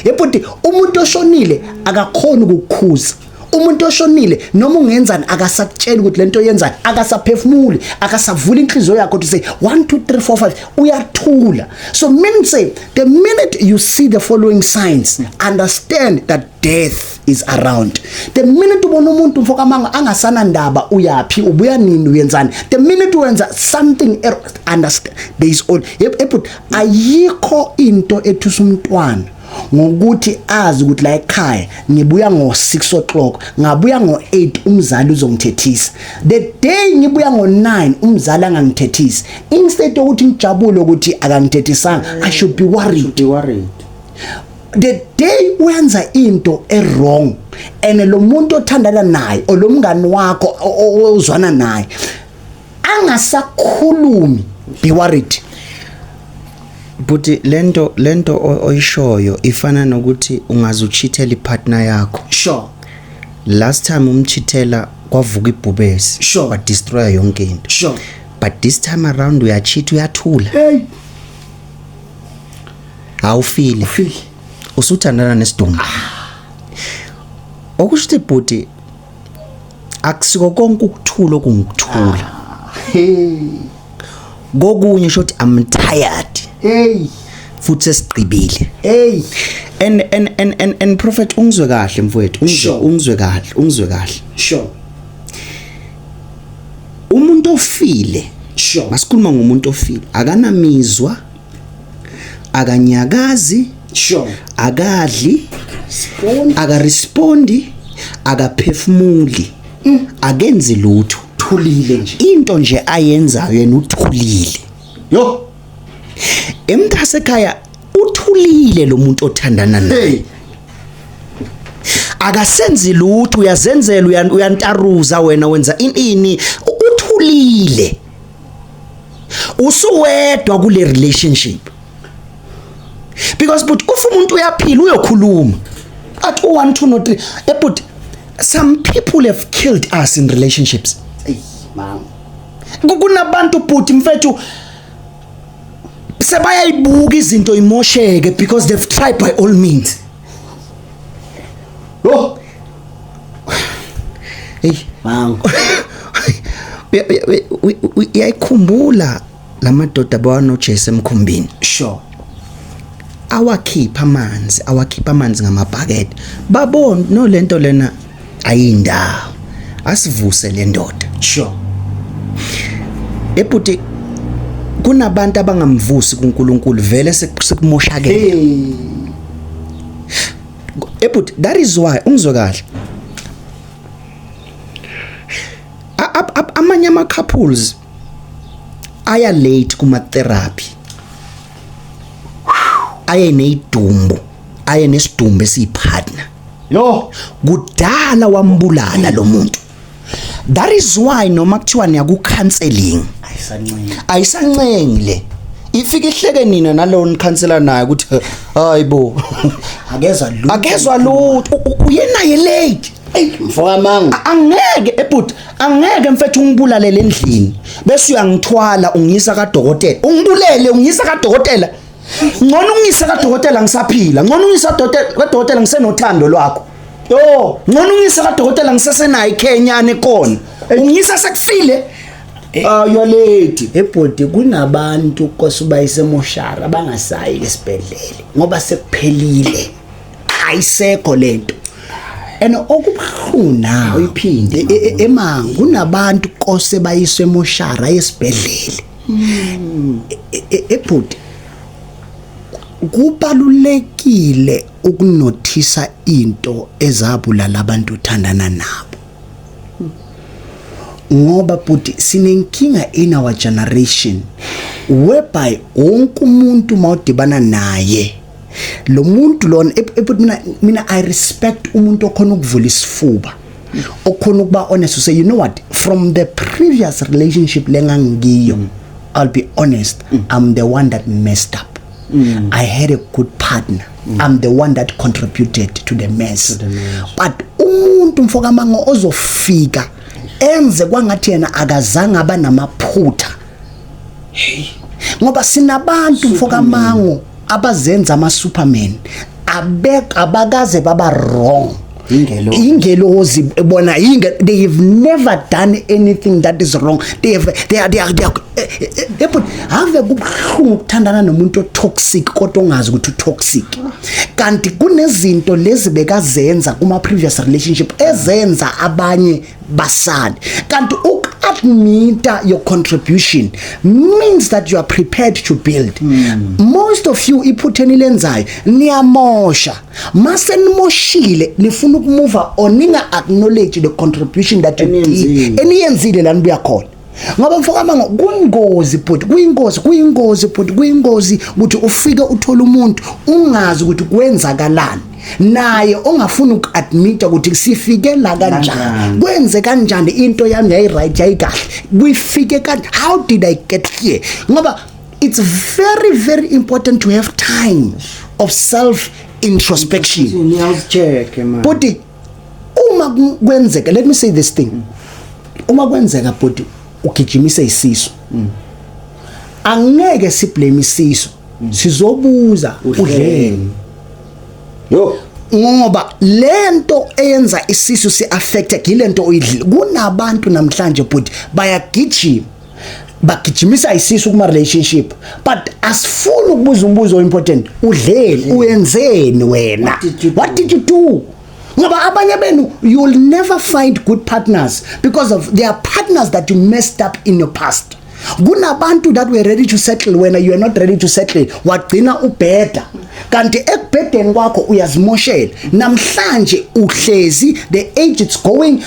Yebhuti, umuntu oshonile akakhona ukukukhuza. Umuntu oshonile, noma ungenzani, akasakutshela ukuthi lento yenzayo, akasaphefumuli, akasavula inhliziyo yakho to say 1 2 3 4 5, uyathula. So meaning say, the minute you see the following signs, understand that death is around. The minute ubona umuntu, mfokamanga, angasanandaba uyapi, ubuya nini, uyenzani, the minute wenza something error, understand there is all. Yebhuti, ayikho into ethusa umntwana ngokuthi azi ukuthi la ekhaya ngibuya ngo-6 o'clock, ngabuya ngo-8, umzali uzongithethisa. The day ngibuya ngo-9, umzali angangithethisi, instead yokuthi ngijabule ukuthi akangithethisanga, I should be worried. Be worried. The day wenza into e-wrong and lo muntu othandana naye or lo mngani wakho ozwana naye angasakhulumi, be worried. But lento oyishoyo ifana nokuthi ungaze uchithela ipartner yakho. Last time umchithela, kwavuka ibhubesi, wadestroy yonke into. But this time around uyachitha, uyathula. Hey. Awufile. Ufile. Usuthandana nesidumbu. Okusho ukuthi, bhuti, akusiko konke ukuthula okungukuthula. Hey. Kokunye shothi I'm tired, Hey. futhi sesigqibile. Hey. And prophet, ungizwe kahle mfowethu, ungizwe. Ungizwe kahle, ungizwe kahle. Umuntu ofile, masikhuluma ngomuntu ofile, akanamizwa, akanyakazi, akadli, Spawn. Akarespondi, akaphefumuli, akenzi lutho. Thulile nje. Into nje ayenzayo, yena uthulile. Yo. Emntasekhaya, uthulile lo muntu othandana naye. Hey. Akasenzi lutho, uyazenzela, uyantaruza, wena wenza ini, uthulile, usuwedwa kule relationship, because but if umuntu uyaphila, uyokhuluma athi u1 2 no 3. But some people have killed us in relationships. Ey, mama. Kunabantu, bhuti mfethu, sebayayibuka izinto imosheke because they've tried by all means. Yo. Hey. Mama. Uyayikhumbula lamadoda bawanoJesu emkhumbini? Sure. Awakhipha amanzi, awakhipha amanzi ngamabhakede, babona no lento lena ayindawo, asivuse le ndoda. Ebhuti, kunabantu abangamvusi kuNkulunkulu, vele sekumoshakele. Hey. Ebhuti, that is why, ungizwe kahle, amanye ama couples aya late kuma therapy, aye nezidumbu, aye nesidumbu esiyipartner. Yo. Kudala wambulala lo muntu. That is why noma kuthiwa niya ku counseling, Ayisancenga. Ayisancengi le, ifika ihleke nina nalowo nikhansela naye ukuthi hayibo. Akezwa lutho. Akezwa lutho. Uyenaye late. Ey, mfoka mango. Angeke, ebhuti, angeke mfethu ungibulalele endlini bese uyangithwala ungiyisa kadokotela. Ungibulele, ungiyisa kadokotela. Ngcono ungiyise kadokotela ngisaphila, ngcono ungiyise kadokotela ngisenothando lwakho. Yo. Ngcono ungiyise kadokotela ngisesenayo ikhenyane kona. Ungiyisa sekufile. Ah, you are late. Ebhodi, kunabantu kosubayise emoshara abangasayi esibhedlela ngoba sekuphelile, ayisekho lento. And okubuhlungu nawo Uyiphinde, emanga, kunabantu kose bayiswe emoshara esibhedlela. Ebhodi, kubalulekile ukunothisa into ezabulala abantu othandana nabo, ngoba bhuti, sinenkinga in our generation whereby wonke umuntu mawudibana naye, lo muntu lona, ebhuti, mina I respect umuntu okhona ukuvula isifuba, okhona ukuba honest to say, "You know what, from the previous relationship lengangiyo, I'll be honest, I'm the one that messed up. I had a good partner. I'm the one that contributed to the mess." The mess. But umuntu, mfokamanga, ozofika enze kwangathi yena akazange aba namaphutha, ngoba sinabantu, mfokamango, abazenza ama superman. Abek abakaze baba wrong. Ingelozi. Ingelozi bona inge, they have never done anything that is wrong. They have they are but ave kubuhlungu ukuthandana nomuntu otoxic kodwa ongazi ukuthi utoxic, kanti kunezinto lezi bekazenza kuma previous relationship ezenza abanye basale. Kanti uku-admita your contribution means that you are prepared to build. Most of you, iphutha enilenzayo, niyamosha. Mase nimoshile, nifuna ukumove on, ninga acknowledge the contribution that you did, Eniyenzile. Eniyenzile la nibuya khona. Ngoba mfokamango, kuyingozi bhuti, kuyingozi, kuyingozi bhuti, kuyingozi ukuthi ufike uthole umuntu ungazi ukuthi kwenzakalani naye, ongafuni uku-admita ukuthi sifike la kanjani. Kanjani. Kwenze kanjani? Into yami yayi-right, yayikahle, kuyifike kanjani? How did I get here? Ngoba it's very, very important to have time of self introspection. Niyawucheck man. Bhuti, uma kwenzeka, let me say this thing, uma kwenzeka bhuti ugijimise isisu, angeke siblame isisu, sizobuza udleni. Yo. Ngoba lento eyenza isisu si-affected yilento oyidlile. Kunabantu namhlanje bhuti bayagijima, bagijimisa isisu kuma relationship, but asifuni ukubuza umbuzo important: udleni? Uyenzeni wena? What did you do? What did you do? Ngoba abanye benu, you'll never find good partners because of there are partners that you messed up in your past. Kunabantu that were ready to settle when you are not ready to settle, wagcina ubheda, kanti ekubhedeni kwakho uyazimoshela. Namhlanje uhlezi, the age it's going,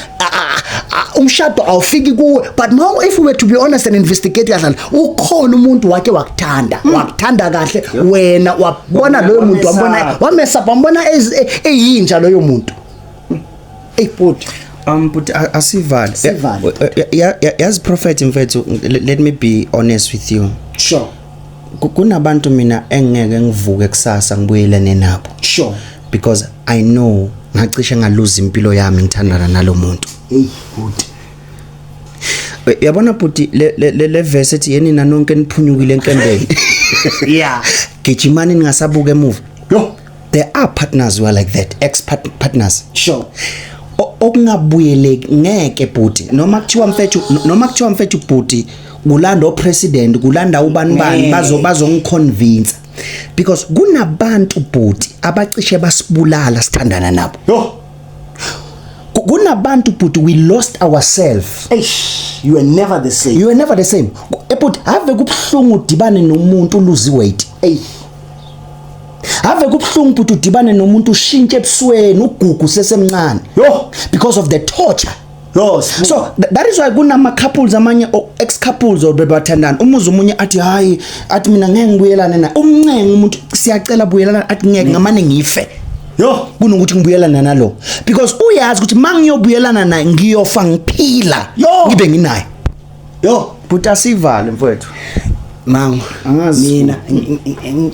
umshado awufiki kuwe. But now, if we were to be honest and investigate kahle, ukhona umuntu wake wakuthanda, wakuthanda kahle wena, wabona loyo muntu, wambona, wamesa, wambona eyinja loyo muntu. Ey bhuti. But asivale. Sivale. Yazi prophet mfethu, let me be honest with you. Sure. Kunabantu mina engeke ngivuke kusasa ngibuyelene nabo. Because I know ngacishe ngaluza impilo yami ngithandana nalo muntu. Hey bhuti. Yabona bhuti, le verse ethi yeni nanonke niphunyukile enkembeni. Gijimani ningasabuka emuva. Yo. There are partners who are like that, ex partners. Sure. Okungabuyeleki ngeke bhuti, noma kuthiwa mfethu, noma kuthiwa mfethu bhuti kulanda opresident, kulanda ubani bani, Ngeke. Bazongiconvince because kunabantu bhuti abacishe basibulala sithandana nabo. Yo. Kunabantu bhuti, we lost ourselves. Eish, you are never the same. You are never the same. Bhuti, ave kubhlungu udibane nomuntu ulose weight. Ey. Ave kubhlungu bhuti udibane nomuntu ushintshe ebusweni, ugugu sesemncane. Yo. Because of the torture. Yo. So that is why kunama couples amanye, ex couples or bebathandana, umuze umunye athi hayi, athi mina ngeke ngibuyelane na umncenga umuntu, siyacela buyelana, athi ngeke, ngamane ngife Yo. kunokuthi ngibuyelana nalo, because uyazi ukuthi mangiyobuyelana naye ngiyofa ngiphila. Yo. Ngibe nginaye. Yo. But asivale mfowethu. Mango. Angazi. Mina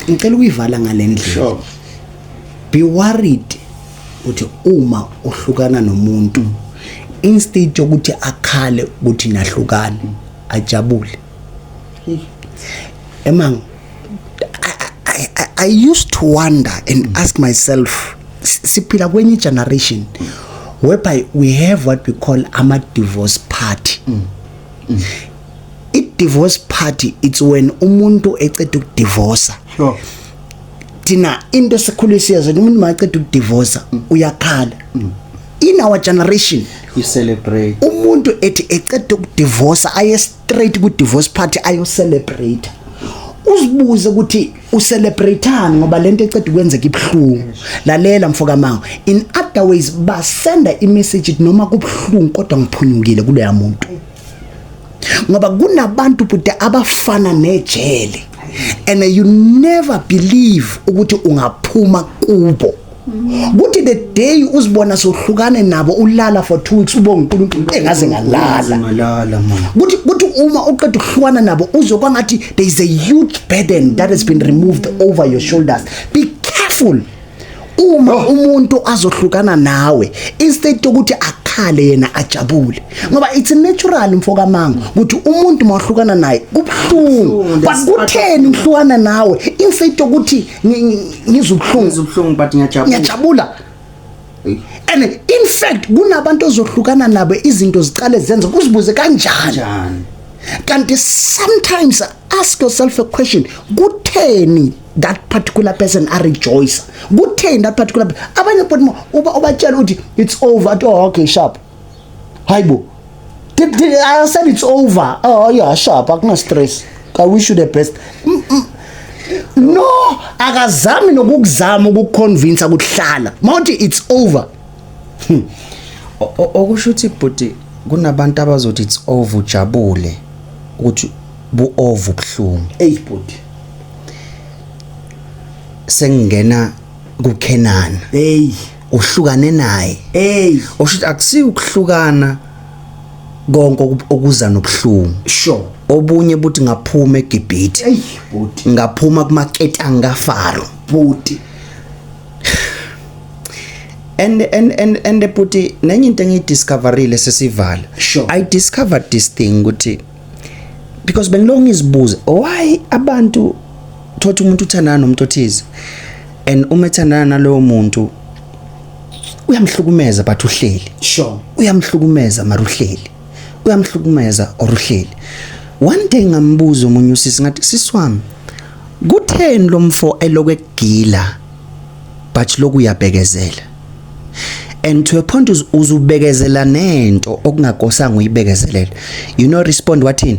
ngicela ukuyivala ngalendlela. Be worried uthi uma uhlukana nomuntu, instead yokuthi akhale ukuthi nahlukane, ajabule. Emang I used to wonder and ask myself, siphila kwenye generation whereby we have what we call ama divorce party. I divorce party, it's when umuntu eceda ukudivorce. Thina into esikhulu siyazi, umuntu maceda ukudivorce uyakhala. In our generation, You celebrate. Umuntu ethi eceda ukudivorce aye straight ku divorce party ayo celebrate. Uzibuze ukuthi ucelebrateani, ngoba lento eceda ukwenzeka ibhlungu. Lalela mfokamango, in other ways basenda imessage noma kubhlungu kodwa ngiphunyukile kuloya muntu, ngoba kunabantu bhuti abafana nejele and you never believe ukuthi ungaphuma kubo. Kuthi the day uzibona sohlukane nabo, ulala for 2 weeks, ubonga uNkulunkulu, engaze ngalala. Ngalala man. Kuthi uma uqeda ukuhlukana nabo, uzwe kwangathi there is a huge burden that has been removed over your shoulders. Be careful uma umuntu azohlukana nawe, instead yokuthi akhale. akhale yena ajabule, ngoba it's natural, mfokamango, ukuthi umuntu mawuhlukana naye kubuhlungu, but kutheni ngihlukana nawe instead yokuthi ngizwe ubuhlungu? Ubuhlungu, but ngiyajabula. Ngiyajabula. And in fact kunabantu ozohlukana nabo, izinto ziqale zenze kuzibuze kanjani. Kanjani? Kanti sometimes ask yourself a question: kutheni that particular person a rejoice? Kutheni that particular abanye, but uba ubatshela ukuthi it's over, athi, "Oh, okay, sharp." Hayibo, I said it's over. Oh yeah, sharp, akuna stress, I wish you the best. No, akazami nokukuzama ukuconvince ukuhlala mawuthi it's over. Okusho ukuthi, bhuti, kunabantu abazothi it's over, ujabule ukuthi bu over ubuhlungu. Hey bhuti. Sengingena kuKenana. Hey. Uhlukane naye. Hey. Osho ukuthi akusiyo ukuhlukana konke okuza nobuhlungu. Obunye buthi ngaphuma eGibhithe. Hey bhuti. Ngaphuma kumaketanga kaFaro. Bhuti. And bhuti, nenye into engiyidiscoverile sesivala. I discovered this thing ukuthi, because bengiloko ngizibuza why abantu thothi umuntu uthandana nomuntu othize, and uma ethandana nalowo muntu uyamhlukumeza, but uhleli. Uyamhlukumeza mara uhleli, uyamhlukumeza or uhleli. One day ngambuza omunye usisi, ngathi, "Sisi wami, kutheni lo mfo elokwe ekugila, but lokhu uyabekezela?" And to a point uzubekezela nento okungakosanga uyibekezelele. You know, respond wathini?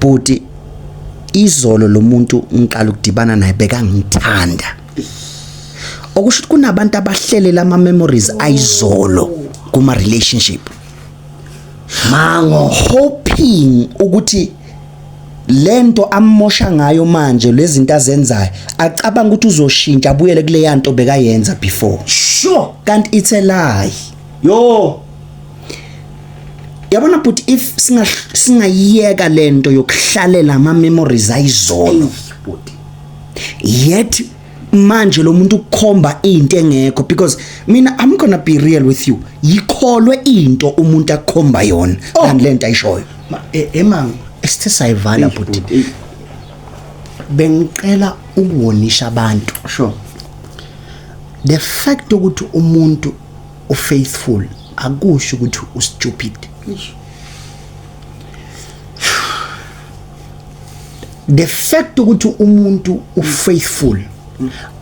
"Bhuti, izolo lo muntu ngiqala ukudibana naye bekangithanda." Okusho ukuthi kunabantu abahlelela ama memories ayizolo kuma relationship. Mango. Hoping ukuthi lento amosha ngayo manje, lezinto azenzayo, acabanga ukuthi uzoshintsha abuyele kule yanto bekayenza before. Kanti it's a lie. Yo. Yabona, but if singayiyeka lento yokuhlalela ama memories ayizolo, bhuti, yet manje lo muntu ukukhomba into engekho, because mina, I'm gonna be real with you, yikholwe into umuntu akukhomba yona than lento ayishoyo. Emango, esithe sayivala, bhuti, bengicela ukuwonisha abantu. The fact ukuthi umuntu ufaithful akusho ukuthi ustupid. The fact ukuthi umuntu ufaithful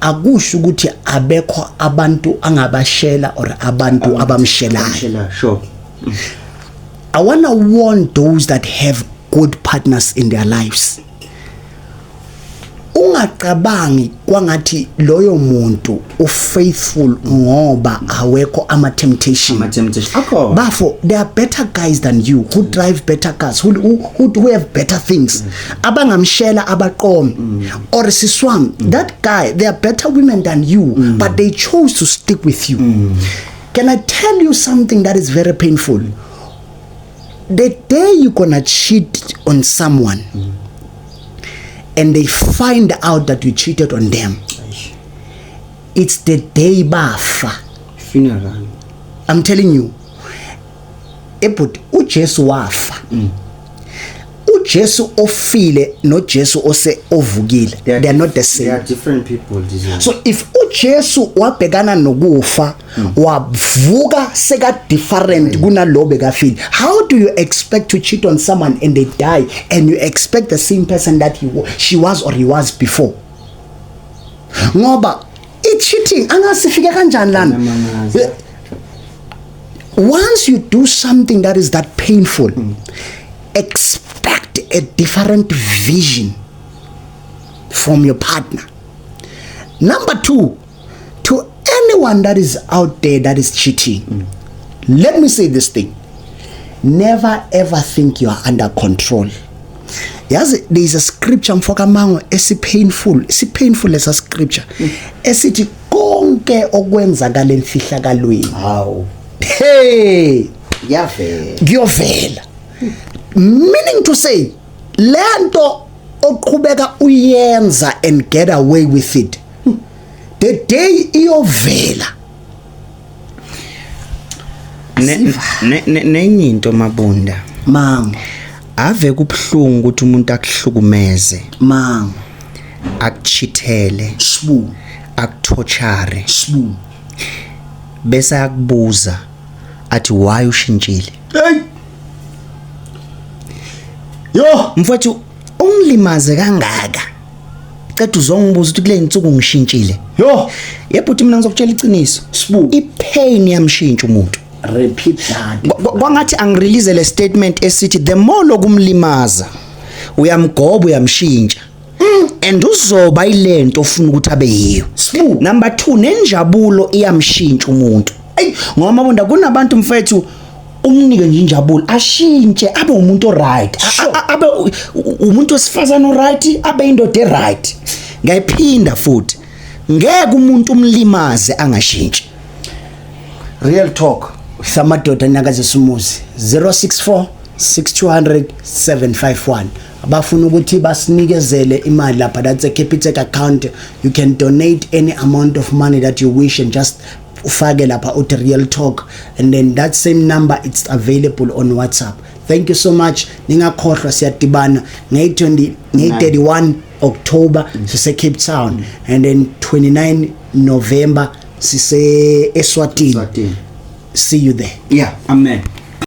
akusho ukuthi abekho abantu angabashela or abantu abamshelayo. I want to warn those that have good partners in their lives. Ungacabangi kwangathi loyo muntu ufaithful ngoba awekho ama temptation. Ama temptation akho. Bafo, there are better guys than you who drive better cars, who have better things. Abangamshela abaqomi. Or siswam, that guy, there are better women than you, but they chose to stick with you. Can I tell you something that is very painful? The day you're gonna cheat on someone and they find out that you cheated on them, it's the day bafa. Funeral. I'm telling you. Ebhuti, uJesu wafa. uJesu ofile noJesu ose ovukile, they are not the same. They are different people, these ones. So if uJesu wabhekana nokufa, wavuka seka different kunalo bekafile, how do you expect to cheat on someone and they die and you expect the same person that she was or he was before? Ngoba i-cheating angasifike kanjani lana? Ayamangaza. Once you do something that is that painful, expect a different vision from your partner. Number two, to anyone that is out there that is cheating, let me say this thing: never ever think you are under control. Yazi, there is a scripture, mfokamango, esi painful, si painful lesa scripture esithi konke okwenzakala emfihlakalweni, Hawu. Hey, Yavela. kuyovela. Meaning to say, lento oqhubeka uyenza and get away with it, the day iyovela. Nenye into, Mabunda, Mango. Ave kubhlungu ukuthi umuntu akuhlukumeze, Mango. akuchithele, Sibu. akutorture, Sibu. Bese akubuza athi, "Why ushintshile?" Hey, yo. Mfowethu, ungilimaze kangaka, qeda uzongibuza ukuthi kule insuku ngishintshile? Yo. Yebo, uthi mina ngizokutshela iqiniso. Sibu. Ipain yamshintsha umuntu. Repeat that. Kwangathi angirelease le statement esithi the more lokumlimaza, uyamgoba, uyamshintsha and uzoba ilento ofuna ukuthi abe yiyo. Sibu. Number 2, nenjabulo iyamshintsha umuntu. Ey, ngoba, Mabunda, kunabantu, mfethu, umnike nje injabulo, ashintshe abe umuntu oright, abe umuntu wesifazane oright, abe indoda eright. Ngiyayiphinda futhi, ngeke umuntu umlimaze angashintshi. Real talk. Samadoda Nyakazisumuzi, 064 6200 751. Abafuna ukuthi basinikezele imali lapha, that's a Capitec account. You can donate any amount of money that you wish and just ufake lapha uthi "Real Talk", and then that same number, it's available on WhatsApp. Thank you so much. Ningakhohlwa, siyadibana ngeyi-20, ngeyi-31 October sise Cape Town and then 29 November sise Eswatini. Eswatini. See you there. Yeah, amen.